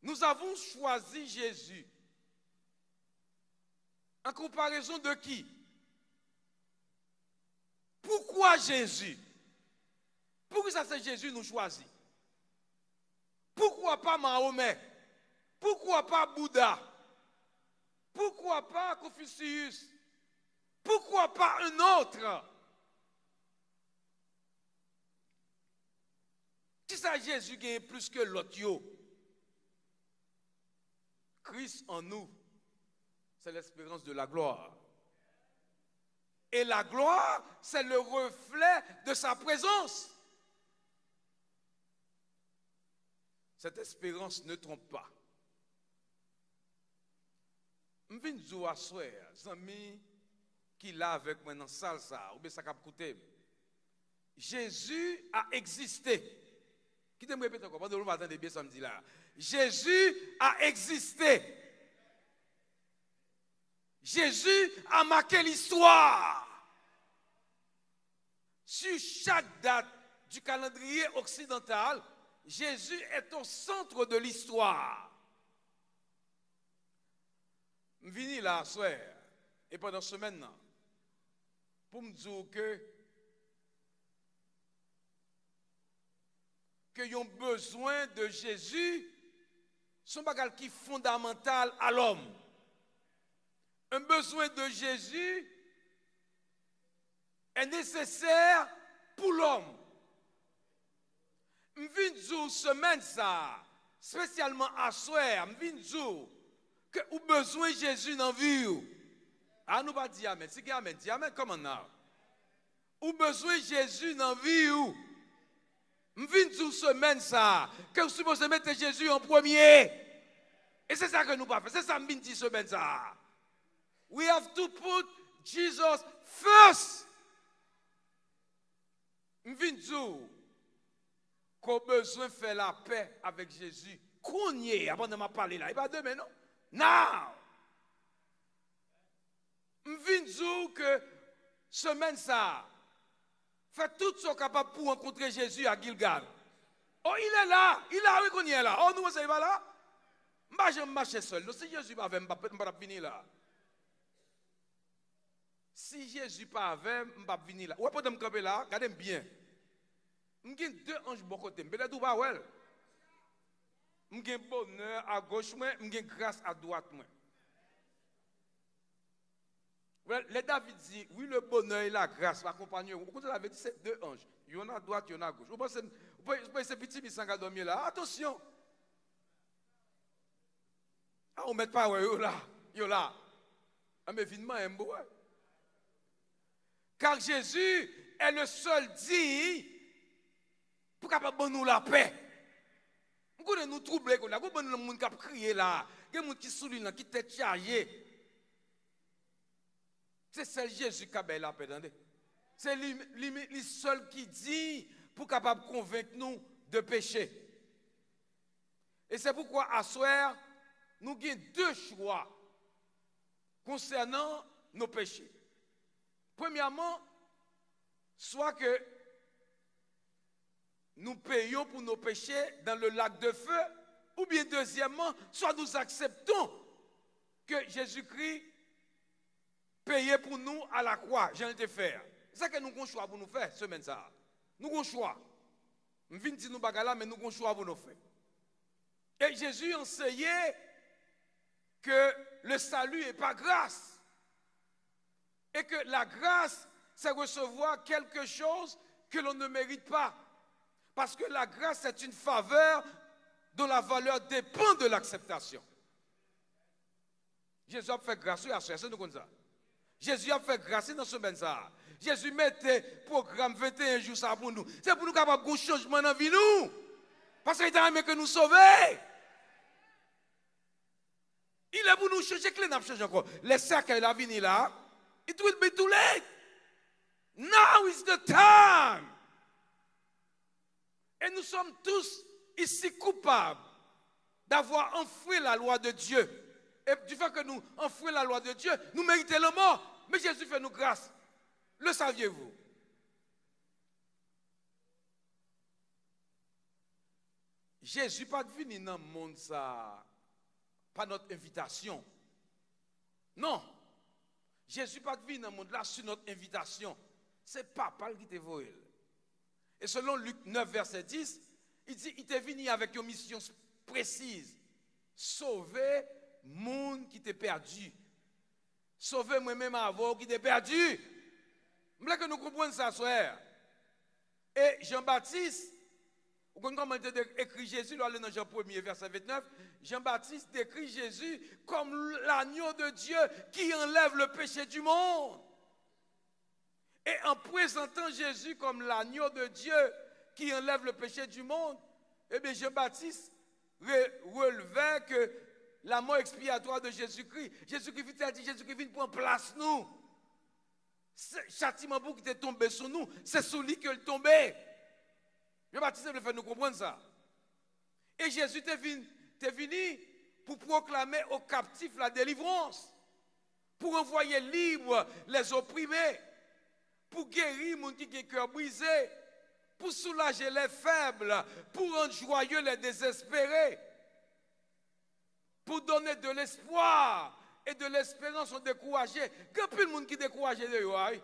Nous avons choisi Jésus. En comparaison de qui? Pourquoi Jésus? Poukisa se Jezi nou chwazi? Poukwa pa Mahomè? Poukwa pa Bouda? Poukwa pa Konfisiyis? Poukwa pa un autre? Kisa Jezi genyen plis ke lòt yo? Christ en nous, c'est l'espérance de la gloire. Et la gloire, c'est le reflet de sa présence. Cette espérance ne trompe pas. M vin di w aswè a, zanmi ki la avèk mwen nan sal sa a, oubyen sa k ap koute m, Jésus a existé. Kite m repete ankò, pandan nou pa tande byen sa m di la. Jésus a existé. Jésus a marqué l'histoire. Sur chaque date du calendrier occidental, Jésus est au centre de l'histoire. M vini la aswè, e pandan semèn nan, pou m di w ke, ke yon bezwen de Jezi, se yon bagay ki fondamantal a lòm. Un besoin de Jésus est nécessaire pour l'homme. M vin di w semèn sa a, espesyalman aswè a, m vin di w ke ou bezwen Jezi nan vi w. A, nou pa di amèn. Si gen amèn, di amèn. Come on now. Ou bezwen Jezi nan vi w. M vin di w semèn sa a ke w sipoze mete Jezi an premye. E se sa ke nou pa fè. Se sa m vin di semèn sa a. We have to put Jesus first. M vin di w ke w bezwen fè lapè avèk Jezi kounye a, pandan m ap pale la. E pa demen, non. Now! M vin di w ke semèn sa a, fè tout sa w kapab pou w rankontre Jezi a Gilgal. Oh, il est là, il est là, wi, kounye a la. Oh, nou panse li pa la? M pa janm mache sèl, non. Si Jezi pa avè m, m pa, m pa t ap vini la. Si Jezi pa avè m, m p ap vini la. Ou wè, pandan m kanpe la, gade m byen. M gen de anj bò kote m. Petèt ou pa wè l. M gen bonè agoch mwen, m gen gras adwat mwen. Lè David di, "Oui, le bonheur et la grâce m'accompagneront." Ou konn sa sa vle di? Se de anj. Yonn adwat, yonn agoch. Ou panse, ou panse se piti mi san ka dòmi la? Atansyon! A, ou mèt pa wè yo la. Yo la. Anben, vin manyen m pou wè. Car Jésus est le seul digne pou kapab ban nou lapè. M konnen nou twouble kounye a. Gon bann moun k ap kriye la. Gen moun ki sou liy lan, ki tèt chaje. Se sèl Jezi k ka bay lapè, tande. Se li, li, li sèl ki diy pou kapab konvenk nou de peche. E se poukwa aswè, nou gen de chwa konsènan nou peche. Premyèman, swa ke nous payons pour nos péchés dans le lac de feu, ou bien deuxièmement, soit nous acceptons que Jésus-Christ paye pour nous à la croix, jan l te fè a. Sa ke nou gon chwa pou nou fè semèn sa a. Nou gon chwa. M vin di nou bagay la, men nou gon chwa pou nou fè. Et Jésus enseignait que le salut est par grâce. Et que la grâce, c'est recevoir quelque chose que l'on ne mérite pas. Parce que la grâce, c'est une faveur dont la valeur dépend de l'acceptation. Jezi ap fè gras wi aswè, èske nou konn sa? Jezi ap fè gras wi nan semèn sa a. Jezi mete pwogram venteyen jou sa a pou nou. Se pou nou kapab gon chanjman nan vi nou. Paske li ta renmen ke nou sove. Li lè pou nou chanje, kilè n ap chanje ankò? Lè sèkèy la vini la, it will be too late. Now is the time. Et nous sommes tous ici coupables d'avoir enfreint la loi de Dieu. Et du fait que nous enfreint la loi de Dieu, nous méritons la mort. Mais Jésus fait nous grâce. Le saviez-vous? Jezi pa t vini nan mond sa a pa nòt envitasyon. Non. Jezi pa t vini nan mond la sou nòt envitasyon. Se Papa l ki te voye l. E selon Lik nèf, vèsè dis, li di, li te vini avèk yon misyon presiz. Sove moun ki te pèdi. Sove mwen menm avè w ki te pèdi. M vle ke nou konprann sa, frè. E Jan Batis, ou konn kòman li te de-, ekri Jezi, lè w ale nan Jan premye, vèsè ventnèf, Jan Batis dekri Jezi kòm l'agneau de Dieu qui enlève le péché du monde. Et en présentant Jésus comme l'agneau de Dieu qui enlève le péché du monde, eh bien, Jean-Baptiste re-, relevait que la mort expiatoire de Jésus-Christ, Jezikri vin, sa di Jezikri vin pran plas nou. Se, chatiman pou ki te tonbe sou nou, se sou li ke l tonbe. Jean Baptiste vle fè nou konprann sa. Et Jésus te vin, te vini pour proclamer aux captifs la délivrance, pour envoyer libres les opprimés, pour guérir moun ki gen kè brize, pour soulager les faibles, pour rendre joyeux les désespérés, pour donner de l'espoir et de l'espérance aux découragés. Gen anpil moun ki dekouraje deyò a, wi.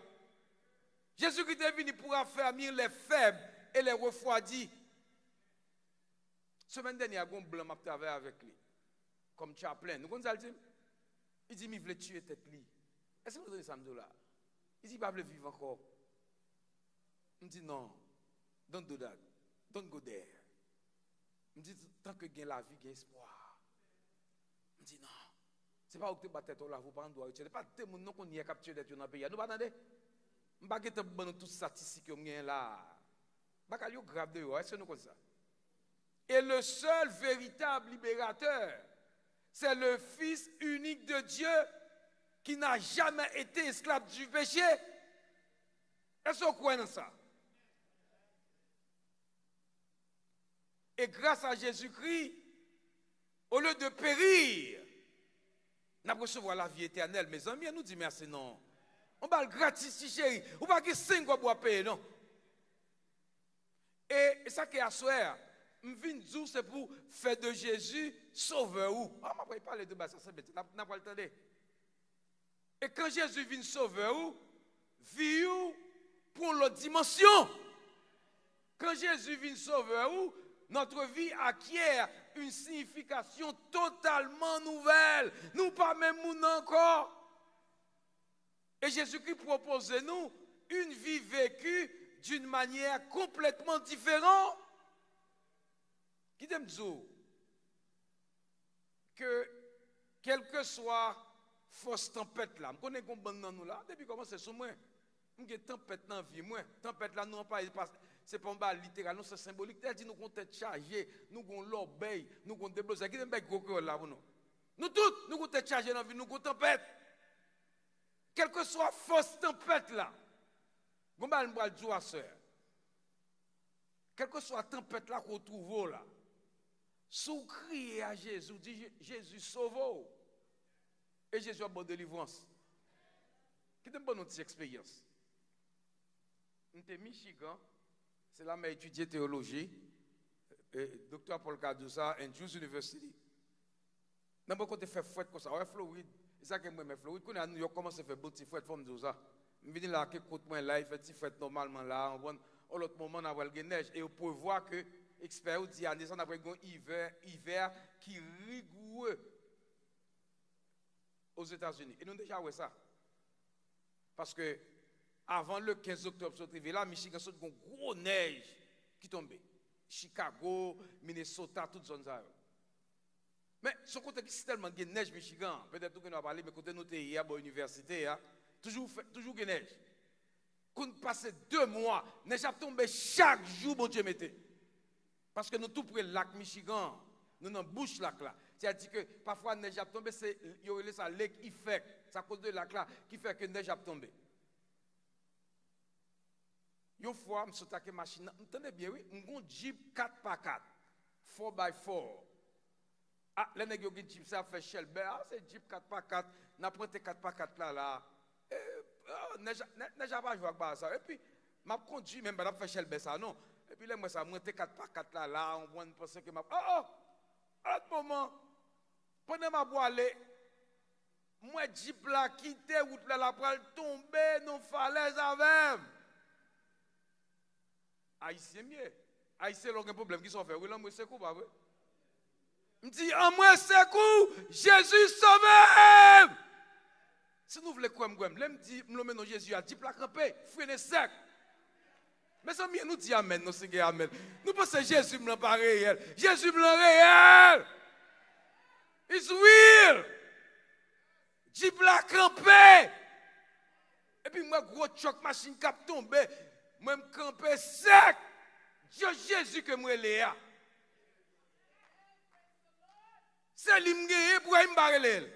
Jezikri te vini pour affermir les faibles et les refroidis. Semèn dènyè a, gon blan m ap travay avèk li kòm chaplain. Nou konn sa l di m? Li di m li vle tiye tèt li. Èske nou tande sa m di w la? Li di li pa vle viv ankò. M di, "Non, don't do that. Don't go there." M di, "Tanke gen lavi, gen espwa." M di, "Non. Se pa ou ki te bat tèt ou la, ou pa gen dwa retire." Pa de moun non konn yè k ap tiye tèt yo nan peyi a. Nou pa tande? M pa gentan ban nou tout statistik yo m genyen la. Bagay yo grav deyò, èske nou konn sa? Et le seul véritable libérateur, c'est le Fils unique de Dieu qui n'a jamais été esclave du péché. Èske w kwè nan sa? Et grâce à Jésus-Christ, au lieu de périr, n ap resevwa lavi etènèl. Mezanmi, ann nou di mèsi non. Yon bal gratis, ti cheri. Ou pa gen senk kòb w ap peye, non. E, e sa ke aswè a, m vin di w se pou fè de Jezi sovè ou. A, m ap pale de bagay sa, se bèt. N ap, n ap pral tande. E kan Jezi vin sovè ou, vi ou pran yon lòt dimansyon. Kan Jezi vin sovè ou, notre vie acquiert Une signification totalement nouvelle. Nou pa menm moun nan ankò. E Jezikri pwopoze nou une vie vécue d'une manière complètement différente. Kite m di w ke kèlkeswa fòs tanpèt la, m konnen gen yon bann nan nou la, depi kòmanse sou mwen. M gen tanpèt nan vi mwen. Tanpèt la, nou anpayi pa, se pa yon bagay literal, non, se senbolik. Tèl di nou gon tèt chaje, nou gon lòbèy, nou gon deblozay. Kite m bay gwo kreyòl la pou nou. Nou tout, nou gon tèt chaje nan vi, nou gon tanpèt. Kèlkeswa fòs tanpèt la, gon bagay m pral di w aswè. Kèlkeswa tanpèt la ke w twouve w la, si w kriye a Jezi, w di, "Je- Jezi, sove w." E Jezi ap ba w delivrans. Kite m ban nou ti eksperyans. M te Michigan, se la m etidye teyoloji. E, Doktè Paul ka di w sa, Andrews University. Nan bò kote fè frèt konsa, wè Florid. E sa ke m renmen Florid. Kounye a New York kòmanse fè bon ti frèt, fò m di w sa. M vini la, ke kot mwen la, e fè ti frèt nòmalman la, w konprann? On lòt moman, n a pral gen nèj. E yo prevwa ke, ekspè yo di, ane sa, n a pral gen yon ivè, ivè ki rigoure Ozetazini. E nou deja wè sa. Paske avan le kenz oktòb sot rive la, Michigan sot gon gwo nèj ki tonbe. Chicago, Minnesota, tout zòn sa yo. Men, se yon kote ki sitèlman gen nèj Michigan. Petèt nou gen dwa pale, men kote nou te ye a, bò inivèsite a, toujou fè, toujou gen nèj. Konn pase de mwa, nèj ap tonbe chak jou Bondye mete. Paske nou tou pre lak Michigan, nou nan bouch lak la. Sètadi ke pafwa nèj ap tonbe, se, yo rele sa lake effect. Se akoz de lak la ki fè ke nèj ap tonbe. Yon fwa, m sot ak machin nan, m tande byen, wi, m gon Jeep kat pa kat, four by four. Ah, lè nèg yo gen Jeep sa ap fè chèlbè, ah, se Jeep kat pa kat, n ap rante kat pa kat la, la. E, ah, nèj, nè- nèj ap jwe ak bagay sa. Epi, m ap kondui, men m pa t ap fè chèlbè sa, non. Epi, lè m wè sa, m rante kat pa kat la, la, on pwen m panse ke m ap, oh, oh! Lòt moman, pandan m ap wale, m wè Jeep la kite wout la, l ap pral tonbe nan falèz avè m. Ayisyen m ye. Ayisyen, lè w gen pwoblèm, kisa w fè? Wi, lanmou, sekou, pa vre? M di, anmwe sekou, Jezi sove m! Si nou vle kwè m, kwè m. Lè m di, m lonmen non Jezi a, Jeep la kanpe, frene sèk. Mezanmi, nou di amèn, non, si gen amèn. Nou panse Jezi m lan pa reyèl. Jezi m lan reyèl! It's real! Jeep la kanpe! Epi m wè gwo tchòk machin k ap tonbe. Mwen m kanpe sèk. Se Jezi ke m rele a. Se li m genyen, poukisa m pa rele l?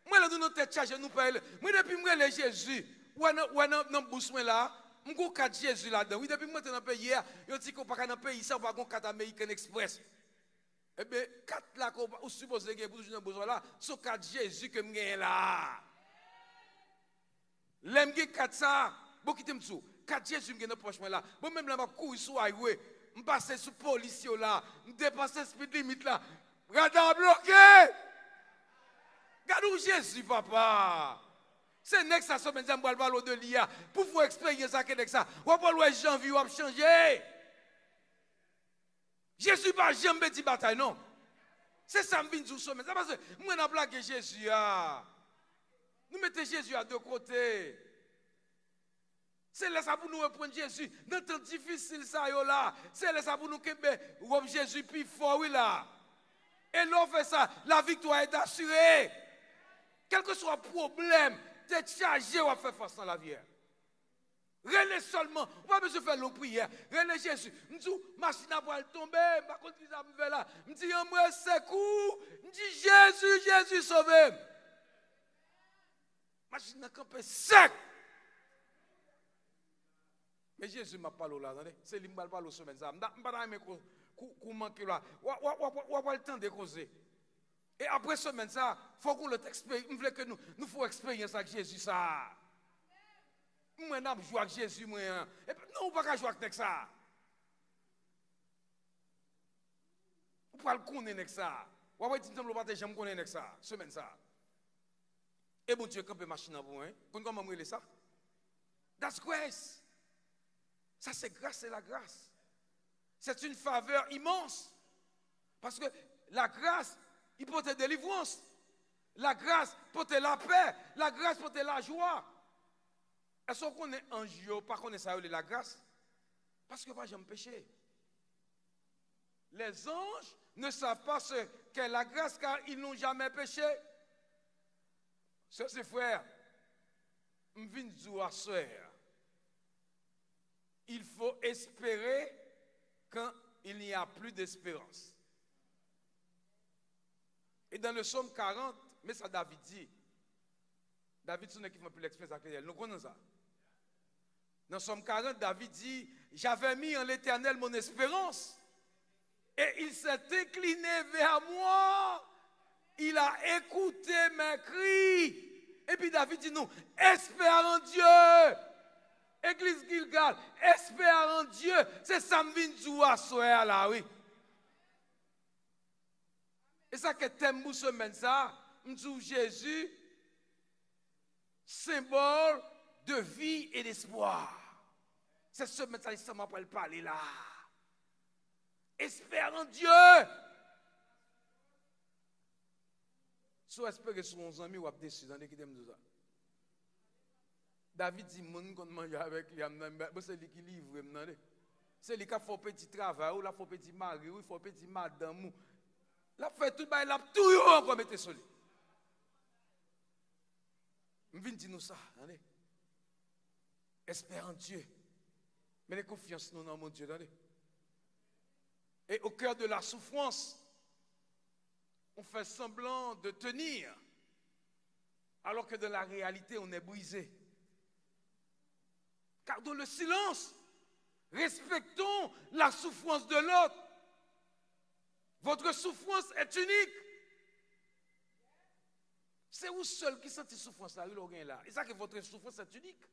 Mwen, lè nou nan tèt chaje, nou pa rele. Mwen, depi m rele Jezi, wè nan, wè nan, nan bous mwen la, m gon kat Jezi ladan. Wi, depi m rantre nan peyi a, yo di ke w pa ka nan peyi sa, w pa gon kat American Express. Ebyen, kat la ke w pa- ou sipoze gen pou toujou nan bous la, se yon kat Jezi ke m genyen la. Lè m gen kat sa, bon, kite m di w, kat Jezi m gen nan pòch mwen la. Bon, menm lè m ap kouri sou highway, m pase sou polis yo la, m depanse speed limit la, rada a bloke! Gade yon Jezi, papa! Se nèg sa, semèn sa, m pral pale w de li a. Pou fè eksperyans ak nèg sa, w ap pral wè jan vi w ap chanje. Jezi pa janm pèdi batay, non. Se sa m vin di w semèn sa, paske mwen ap lage Jezi a. Nou mete Jezi a de kote. Se lè sa pou nou reprann Jezi nan tan difisil sa yo la. Se lè sa pou nou kenbe wòb Jezi pi fò, wi, la. E lè w fè sa, la viktwa est assurée. Kèlkeswa pwoblèm, tèt chaje w ap fè fas nan lavi a. Rele sèlman. Ou pa bezwen fè long priyè. Rele Jezi. M di w, machin nan pral tonbe. M pa konn kisa m fè la. M di, anmwe sekou. M di, Jezi, Jezi, sove m. Machin nan kanpe sèk. Men Jezi m ap pale w la, tande. Se li m pral pale w semèn sa. M ta- m pa ta renmen kou- kou- kou manke w la. W a- w a- w a- w a pral tande koze. E apre semèn sa, fòk ou lòt eksperyans. M vle ke nou, nou fè eksperyans ak Jezi sa. Mwen n ap jwe ak Jezi, mwen an. Epi, non, ou pa ka jwe ak nèg sa. Ou pral konnen nèg sa. W ap wè di m sanble ou pa te janm konnen nèg sa, semèn sa. E Bondye kanpe machin nan pou mwen. Konn kòman m rele sa? That's grace. Sa se gras, se la gras. C'est une faveur immense. Paske Lagras, li pote delivrans. Lagras pote lapè. Lagras pote lajwa. Èske w konnen anj yo pa konnen sa yo rele lagras? Paske yo pa janm peche. Les anges ne savent pas ce qu'est la grâce car ils n'ont jamais péché. Sœurs et frères, m vin di w aswè a, il faut espérer quand il n'y a plus d'espérance. Et dans le psaume quarante, men sa David di. David se yon nèg ki fè anpil eksperyans ak Letènèl. Nou konnen sa. Dans Psaume quarante, David dit, j'avais mis en l'Éternel mon espérance, et il s'est incliné vers moi. Il a écouté mes cris. Epi David di nou, espère en Dieu. Egliz Gilgal, espère en Dieu. Se sa m vin di w aswè a la, wi. E sa ke tèm pou semèn sa, m di w Jezi, symbole de vie et d'espoir. Se semèn sa, se sa m ap pral pale la. Espère en Dieu. Si w espere sou yon zanmi, w ap desi, tande, kite m di w sa. David di, moun m konn manje avèk li a, m nan, bon, se li ki livre m, tande. Se li k ap fè w pèdi travay ou, l ap fè w pèdi mari ou, l ap fè w pèdi madanm ou. L ap fè tout bagay, l ap touye w ankò, mete sou li. M vin di nou sa, tande. Espère en Dieu. Mete konfyans nou nan Bondye, tande. Et au cœur de la souffrance, on fait semblant de tenir, alors que dans la réalité, on est brisé. Gardons le silence. Respectons la souffrance de l'autre. Votre souffrance est unique. Se ou sèl ki santi soufrans la, wi, lè w gen la. E sa ke votre souffrance est unique.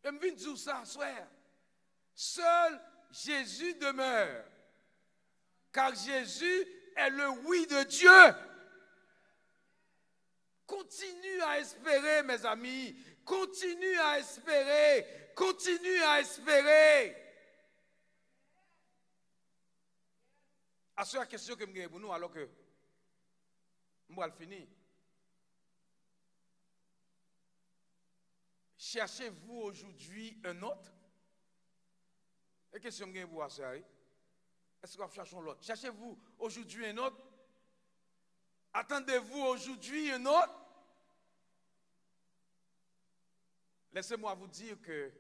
E m vin di w sa aswè. Seul Jésus demeure. Car Jésus est le oui de Dieu. Continue à espérer, mes amis. Continue à espérer. Continue à espérer. Aswè a, kesyon ke m genyen pou nou, alò ke m pral fini. Cherchez-vous aujourd'hui un autre? E kesyon m genyen pou aswè a, wi. Èske w ap chache yon lòt? Cherchez-vous aujourd'hui un autre? Attendez-vous aujourd'hui un autre? Laissez-moi vous dire que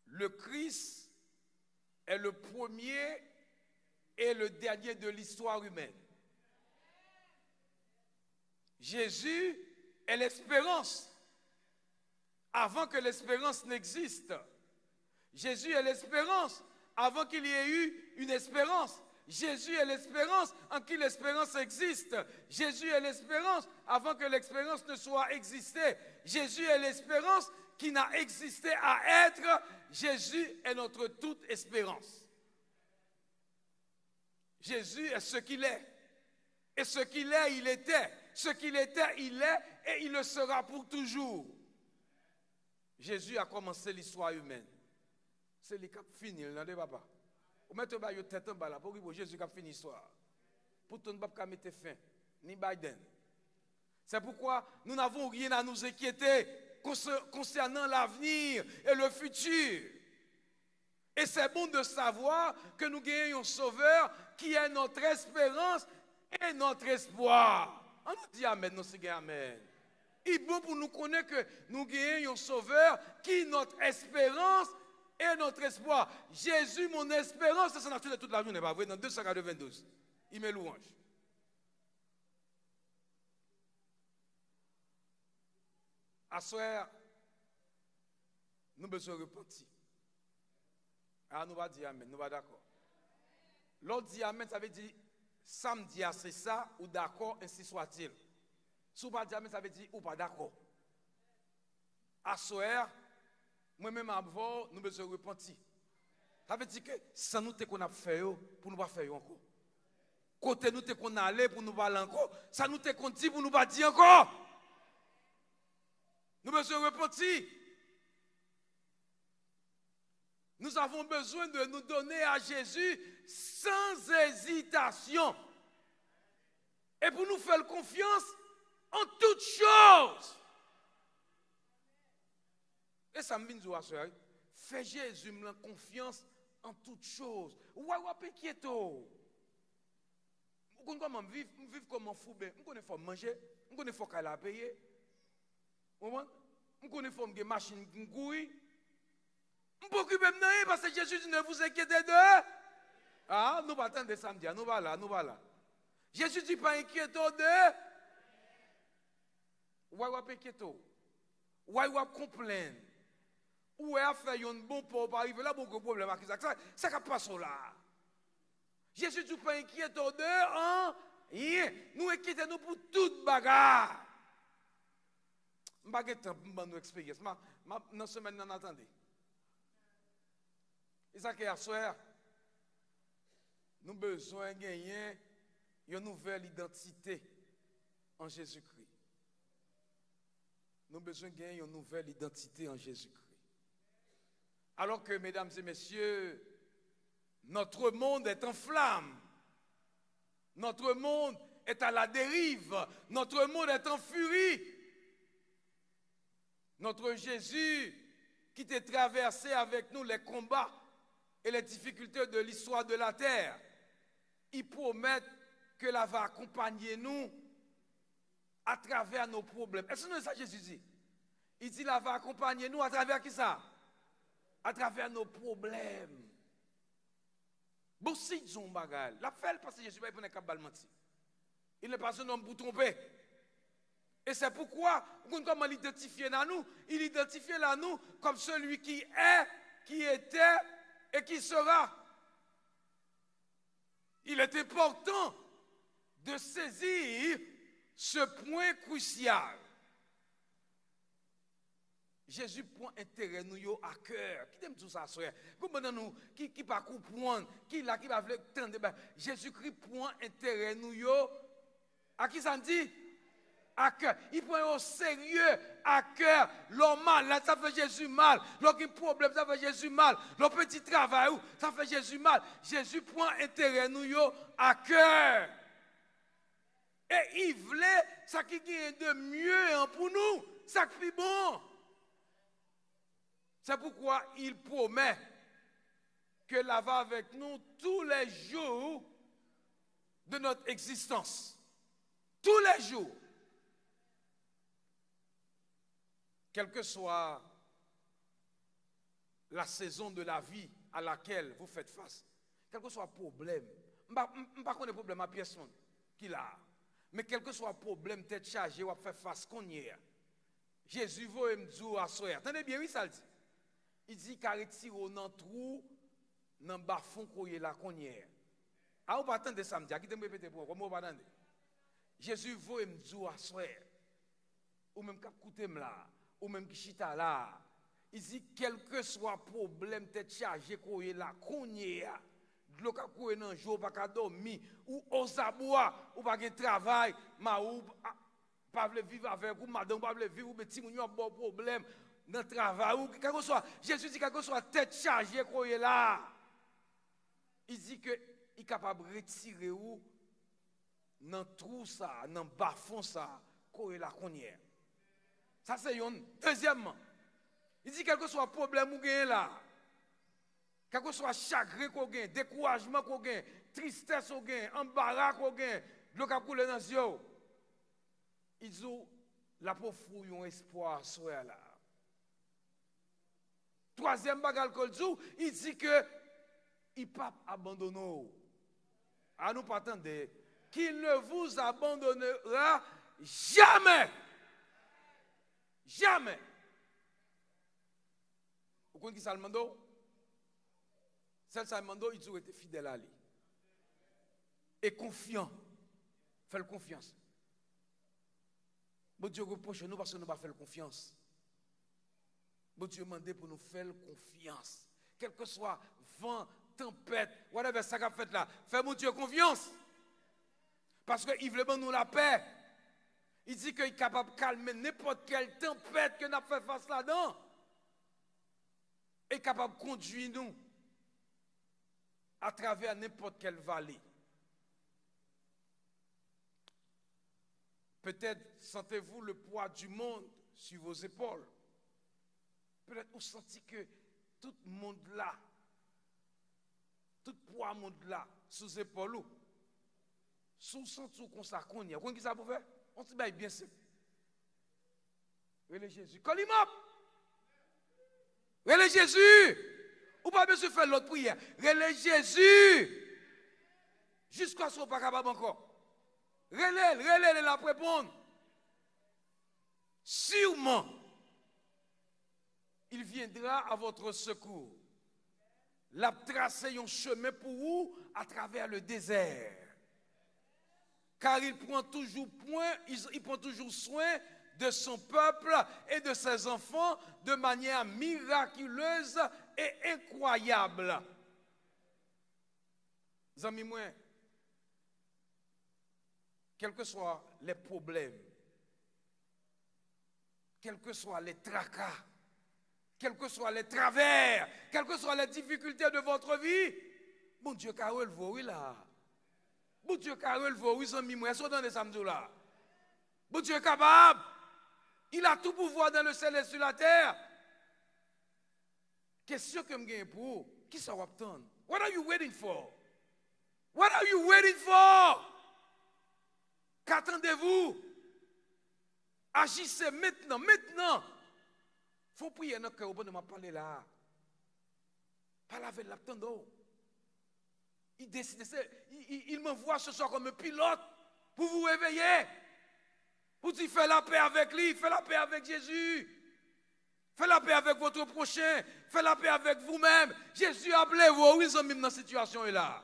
le Christ est le premier et le dernier de l'histoire humaine. Jésus est l'espérance avant que l'espérance n'existe. Jésus est l'espérance avant qu'il y ait eu une espérance. Jésus est l'espérance avant que l'espérance existe. Jésus est l'espérance avant que l'espérance ne soit existée. Jésus est l'espérance qui n'a existé à être. Jésus est notre toute espérance. Jésus est ce qu'il est. Et ce qu'il est, il était. Ce qu'il était, il est et il le sera pour toujours. Jésus a commencé l'histoire humaine. Se li k ap fini l, tande, papa. Ou mèt yo ba yo tèt anba la, pa okipe w, Jezi k ap fini istwa a. Poutan nou p ap ka mete fen, ni Biden. C'est pourquoi nous n'avons rien à nous inquiéter concer- concernant l'avenir et le futur. Et c'est bon de savoir que nous gagnons un Sauveur qui est notre espérance et notre espoir. An nou di amèn, non, si gen amèn. Li bon pou nou konnen ke nou genyen yon Sovè ki notre espérance et notre espoir. Jésus, mon espérance, se sa n ap chante tout lajounen, pa vre? Nan de san katrevendouz, li men lwanj. Aswè a, nou bezwen repanti. A, nou pa di amèn, nou pa dakò. Lè w di amèn, sa vle di, sa m di a, se sa, ou dakò, ensi swatil. Si w pa di amèn, sa vle di, ou pa dakò. Aswè a, mwen menm avè w, nou bezwen repanti. Sa vle di ke sa nou te konn ap fè yo, pou nou pa fè yo ankò. Kote nou te konn ale, pou nou pa ale ankò. Sa nou te konn di, pou nou pa di ankò. Nou bezwen repanti. Nous avons besoin de nous donner à Jésus sans hésitation. Et pour nous faire confiance en toutes choses. E sa m vin di w aswè a, wi. Fè Jezi m lan konfyans an tout choz. Why w ap enkyete w? Ou konn kòman m viv? M viv kòm an fouben. M konnen fò m manje. M konnen fò kay la peye. Ou konprann? M konnen fò m gen machin pou m kouri. M pa okipe m nan anyen, paske Jezi di, ne vous inquiétez de. Ah, nou pa tande sa m di a, nou pa la, nou pa la. Jezi di, pa enkyete w de. Why w ap enkyete w? Why w ap konplenn? Ou wè afè yonn bon pa w pa rive la, bon gwo pwoblèm ak sa, sa, sa k ap pase w la a? Jezi di w pa enkyete w de anyen. Nou enkyete nou pou tout bagay. M pa gen tan pou m ban nou eksperyans. M a, m a, nan semèn nan, n a tande. E sa ke aswè a, nou bezwen genyen yon nouvèl idantite an Jezikri. Nou bezwen genyen yon nouvèl idantite an Jezikri. Alors que, mesdames et messieurs, notre monde est en flamme. Notre monde est à la dérive. Notre monde est en furie. Notre Jésus, qui te traversait avec nous les combats et les difficultés de l'histoire de la terre, il promet que la va accompagner nous à travers nos problèmes. Èske nou sa Jezi di? Li di, la va akonpanye nou atravè kisa? Atravè nos problèmes. Bon, si l di yon bagay, l ap fè l, paske Jezi pa yon nèg k ap ba l manti. Il n'est pas un homme pour tromper. Et c'est pourquoi, ou konn kòman l idantifye la nou? Il identifie la nou comme celui qui est, qui était et qui sera. Il est important de saisir ce point crucial. Jezi pran enterè nou yo a kè. Kite m di w sa, frè. Gon bann nan nou ki, ki pa konprann, ki la, ki pa vle tande, ben, Jezikri pran enterè nou yo a ki sa m di? A kè. Li pran yo serye a kè. Lè w malad, sa fè Jezi mal. Lè w gen pwoblèm, sa fè Jezi mal. Lè w pèdi travay ou, sa fè Jezi mal. Jezi pran enterè nou yo a kè. E li vle sa ki genyen de mye an pou nou, sa k pi bon. C'est pourquoi il promet que la va avec nous tous les jours de notre existence. Tous les jours. Quelle que soit la saison de la vie à laquelle vous faites face, kèlkeswa pwoblèm, m pa, m, m pa konnen pwoblèm a pyès moun ki la a, men kèlkeswa pwoblèm tèt chaje w ap fè fas kounye a, Jezi voye m di w aswè a. Tande byen, wi, sa l di. Li di, li ka retire w nan twou, nan bafon ke w ye la kounye a. A, ou pa tande sa m di a, kite m repete pou ou ankò, men ou pa tande. Jezi voye m di w aswè a. Ou menm k ap koute m la, ou menm ki chita la, li di, kèlkeswa pwoblèm tèt chaje ke w ye la kounye a, dlo k ap koule nan je w, ou pa ka dòmi, ou ozabwa, ou pa gen travay, mari w pa, pa vle viv avèk ou, madanm ou pa vle viv, oubyen timoun yo ap ba w pwoblèm nan travay ou, kèlkeswa, Jezi di, kèlkeswa tèt chaje ke w ye la, li di ke li kapab retire ou nan twou sa, nan bafon sa, ke w ye la kounye a. Sa se yonn. Dezyèmman, li di, kèlkeswa pwoblèm ou genyen la, kèlkeswa chagren ke w genyen, dekourajman ke w genyen, tristès ou genyen, anbara ke w genyen, dlo k ap koule nan zye w, li di w, l ap ofri w yon espwa aswè a la. Twazyèm bagay ke l di w, li di ke li p ap abandone w. A, nou pa tande. Qu'il ne vous abandonnera jamais. Jamais. Ou konn ki sa l mande w? Sèl sa l mande w, li di w rete fidèl a li. E konfyan. Fè l konfyans. Bondye repwoche nou paske nou pa fè l konfyans. Bondye mande pou nou fè l konfyans. Kèlkeswa van, tanpèt, whatever sa k ap fèt la, fè Bondye konfyans. Paske li vle ban nou lapè. Li di ke li kapab kalme nenpòt kèl tanpèt ke n ap fè fas ladan. E kapab kondui nou atravè nenpòt kèl vale. Peut-être sentez-vous le poids du monde sur vos épaules. Petèt ou santi ke tout mond la, tout pwa mond la sou zepòl ou. Si w santi w konsa kounye a, ou konn ki sa pou fè? Yon ti bagay byen senp. Rele Jezi. Call him up. Rele Jezi. Ou pa bezwen fè lòt priyè. Rele Jezi. Jiskaske w pa kapab ankò. Rele l, rele l, e l ap reponn. Sûrement, il viendra à votre secours. L ap trase yon chemen pou ou atravè le désert. Car il prend toujours point, il, il prend toujours soin de son peuple et de ses enfants de manière miraculeuse et incroyable. Zanmi mwen, quels que soient les problèmes, quels que soient les tracas, quels que soient les travers, quelles que soient les difficultés de votre vie, Bondye ka releve w, wi, la. Bondye ka releve w, wi, zanmi mwen. Èske w tande sa m di w la? Bondye kapab. Il a tout pouvoir dans le ciel et sur la terre. Kesyon ke m genyen pou ou, kisa w ap tann? What are you waiting for? What are you waiting for? Qu'attendez-vous? Agissez maintenant, maintenant. Fè w priyè nan kè w pandan m ap pale la. Pale avè l, l ap tande w. Il décide, c'est, il, il, il m'envoie ce soir comme un pilote pour vous réveiller. Pour dire, fais la paix avec lui, fais la paix avec Jésus. Fais la paix avec votre prochain, fais la paix avec vous-même. Jezi ap leve w, wi, zanmi m, nan sitiyasyon w la.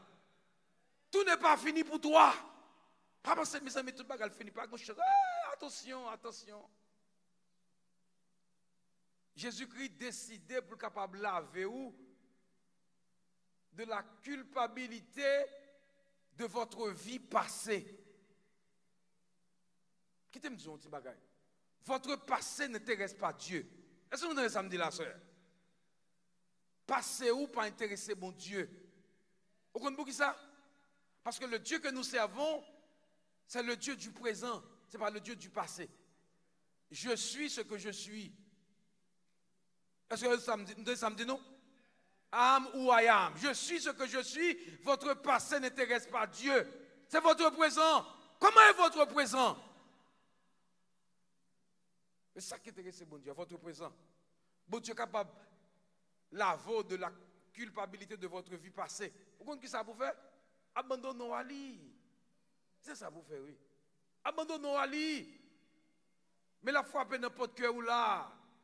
Tout n'est pas fini pour toi. Pa panse, mezanmi, tout bagay fini. Pa gen chans. Ah, atansyon, atansyon. Jezikri deside pou l kapab lave w de la culpabilité de votre vie passée. Kite m di w yon ti bagay. Votre passé n'intéresse pas Dieu. Èske nou tande sa m di la, sè? Pase ou pa enterese Bondye. Ou konn poukisa? Parce que le Dieu que nous servons, c'est le Dieu du présent, c'est pas le Dieu du passé. Je suis ce que je suis. Èske sa m di, nou tande sa m di nou? I am who I am. Je suis ce que je suis. Votre passé n'intéresse pas Dieu. C'est votre présent. Comment est votre présent? E sa ki enterese Bondye, votre présent. Bondye kapab lave w de la culpabilité de votre vie passée. Ou konn ki sa pou fè? Abandone w a li. Se sa pou fè, wi. Abandone w a li. Men l ap frape nan pòt kè w la.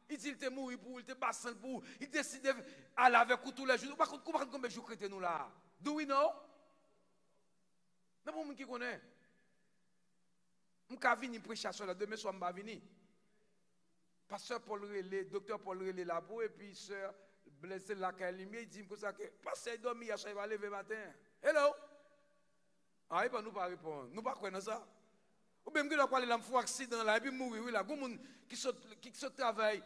Li di l te mouri pou ou, li te ba san l pou ou. Li deside ale avèk ou tou lè jou. Ou pa konn, ou pa konn konbyen jou k rete nou la. Do we know? Nan pou moun ki konnen. M ka vini preche aswè la, demen swa m pa vini. Pastè Paul rele, doktè Paul rele la pou, epi sè Blaise lakay li, men li di m konsa ke pastè dòmi aswè, li pa leve maten. Hello? A, epa nou pa reponn. Nou pa kwè nan sa? Oubyen m gen dwa pale la, m fè yon aksidan la, epi m mouri, wi la. Gon moun ki sot, ki sot travay,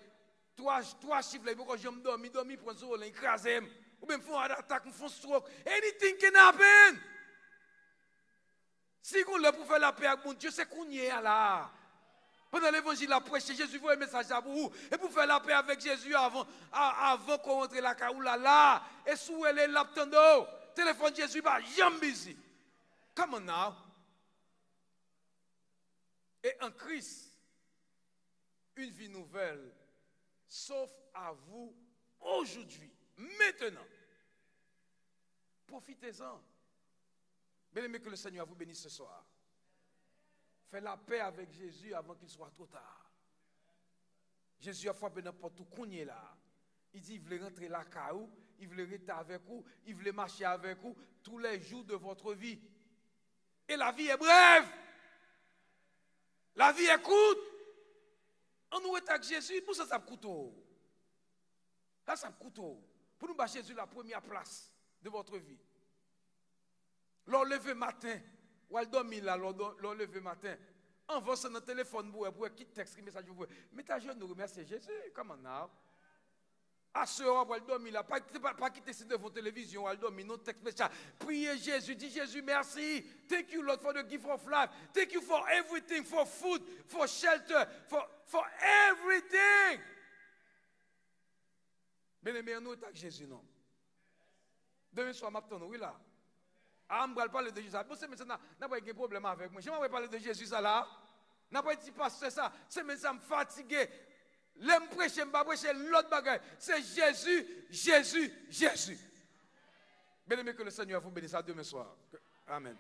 twa, twa chif la, li poko janm dòmi, dòmi pran zwo, li kraze m. Oubyen m fè yon heart attack, m fè yon stroke. Anything can happen! Si gon lè pou fè lapè ak Bondye, se kounye a la. Pandan levanjil ap preche, Jezi voye mesaj la pou ou. E pou fè lapè avèk Jezi avan, a- avan ke w rantre lakay ou la, la. E si w rele l, l ap tande w. Telefòn Jezi pa janm busy. Come on now. Et en Christ, une vie nouvelle s'offre à vous aujourd'hui, maintenant. Profitez-en. Bien-aimé, que le Seigneur vous bénisse ce soir. Fè lapè avèk Jezi avan qu'il soit trop tard. Jezi ap frape nan pòt ou kounye la. Li di, li vle rantre lakay ou, li vle rete avèk ou, li vle mache avèk ou tous les jours de votre vie. Et la vie est brève. La vie est courte. Ann nou rete ak Jezi, pou sa sa ap koute w. Sa sa ap koute w. Pou nou ba Jezi la premyè plas de votre vie. Lè w leve maten, w al dòmi la, lè w dò- lè w leve maten, anvan se nan telefòn pou wè, pou wè ki tèks, ki mesaj pou wè. Met ajenou, remèsye Jezi, come on now. Aswè w ap al dòmi la, pa, pa, pa kite se devan televizyon w al dòmi, non, tèks espesyal. Priye Jezi, di Jezi mèsi. Thank you, Lord, for the gift of life. Thank you for everything, for food, for shelter, for, for everything. Byeneme, ann rete ak Jezi, non. Demen swa, m ap tann ou, wi, la. A, m pral pale de Jezi. Bon, semèn sa, n a, n a pral gen pwoblèm avèk mwen. Jan m ap pale de Jezi sa la, n a pral di pastè sa, semèn sa, m fatige. Lè m preche, m pa preche lòt bagay. Se Jezi, Jezi, Jezi. Byeneme, ke le Senyè vou beni sa demen swa. Amèn.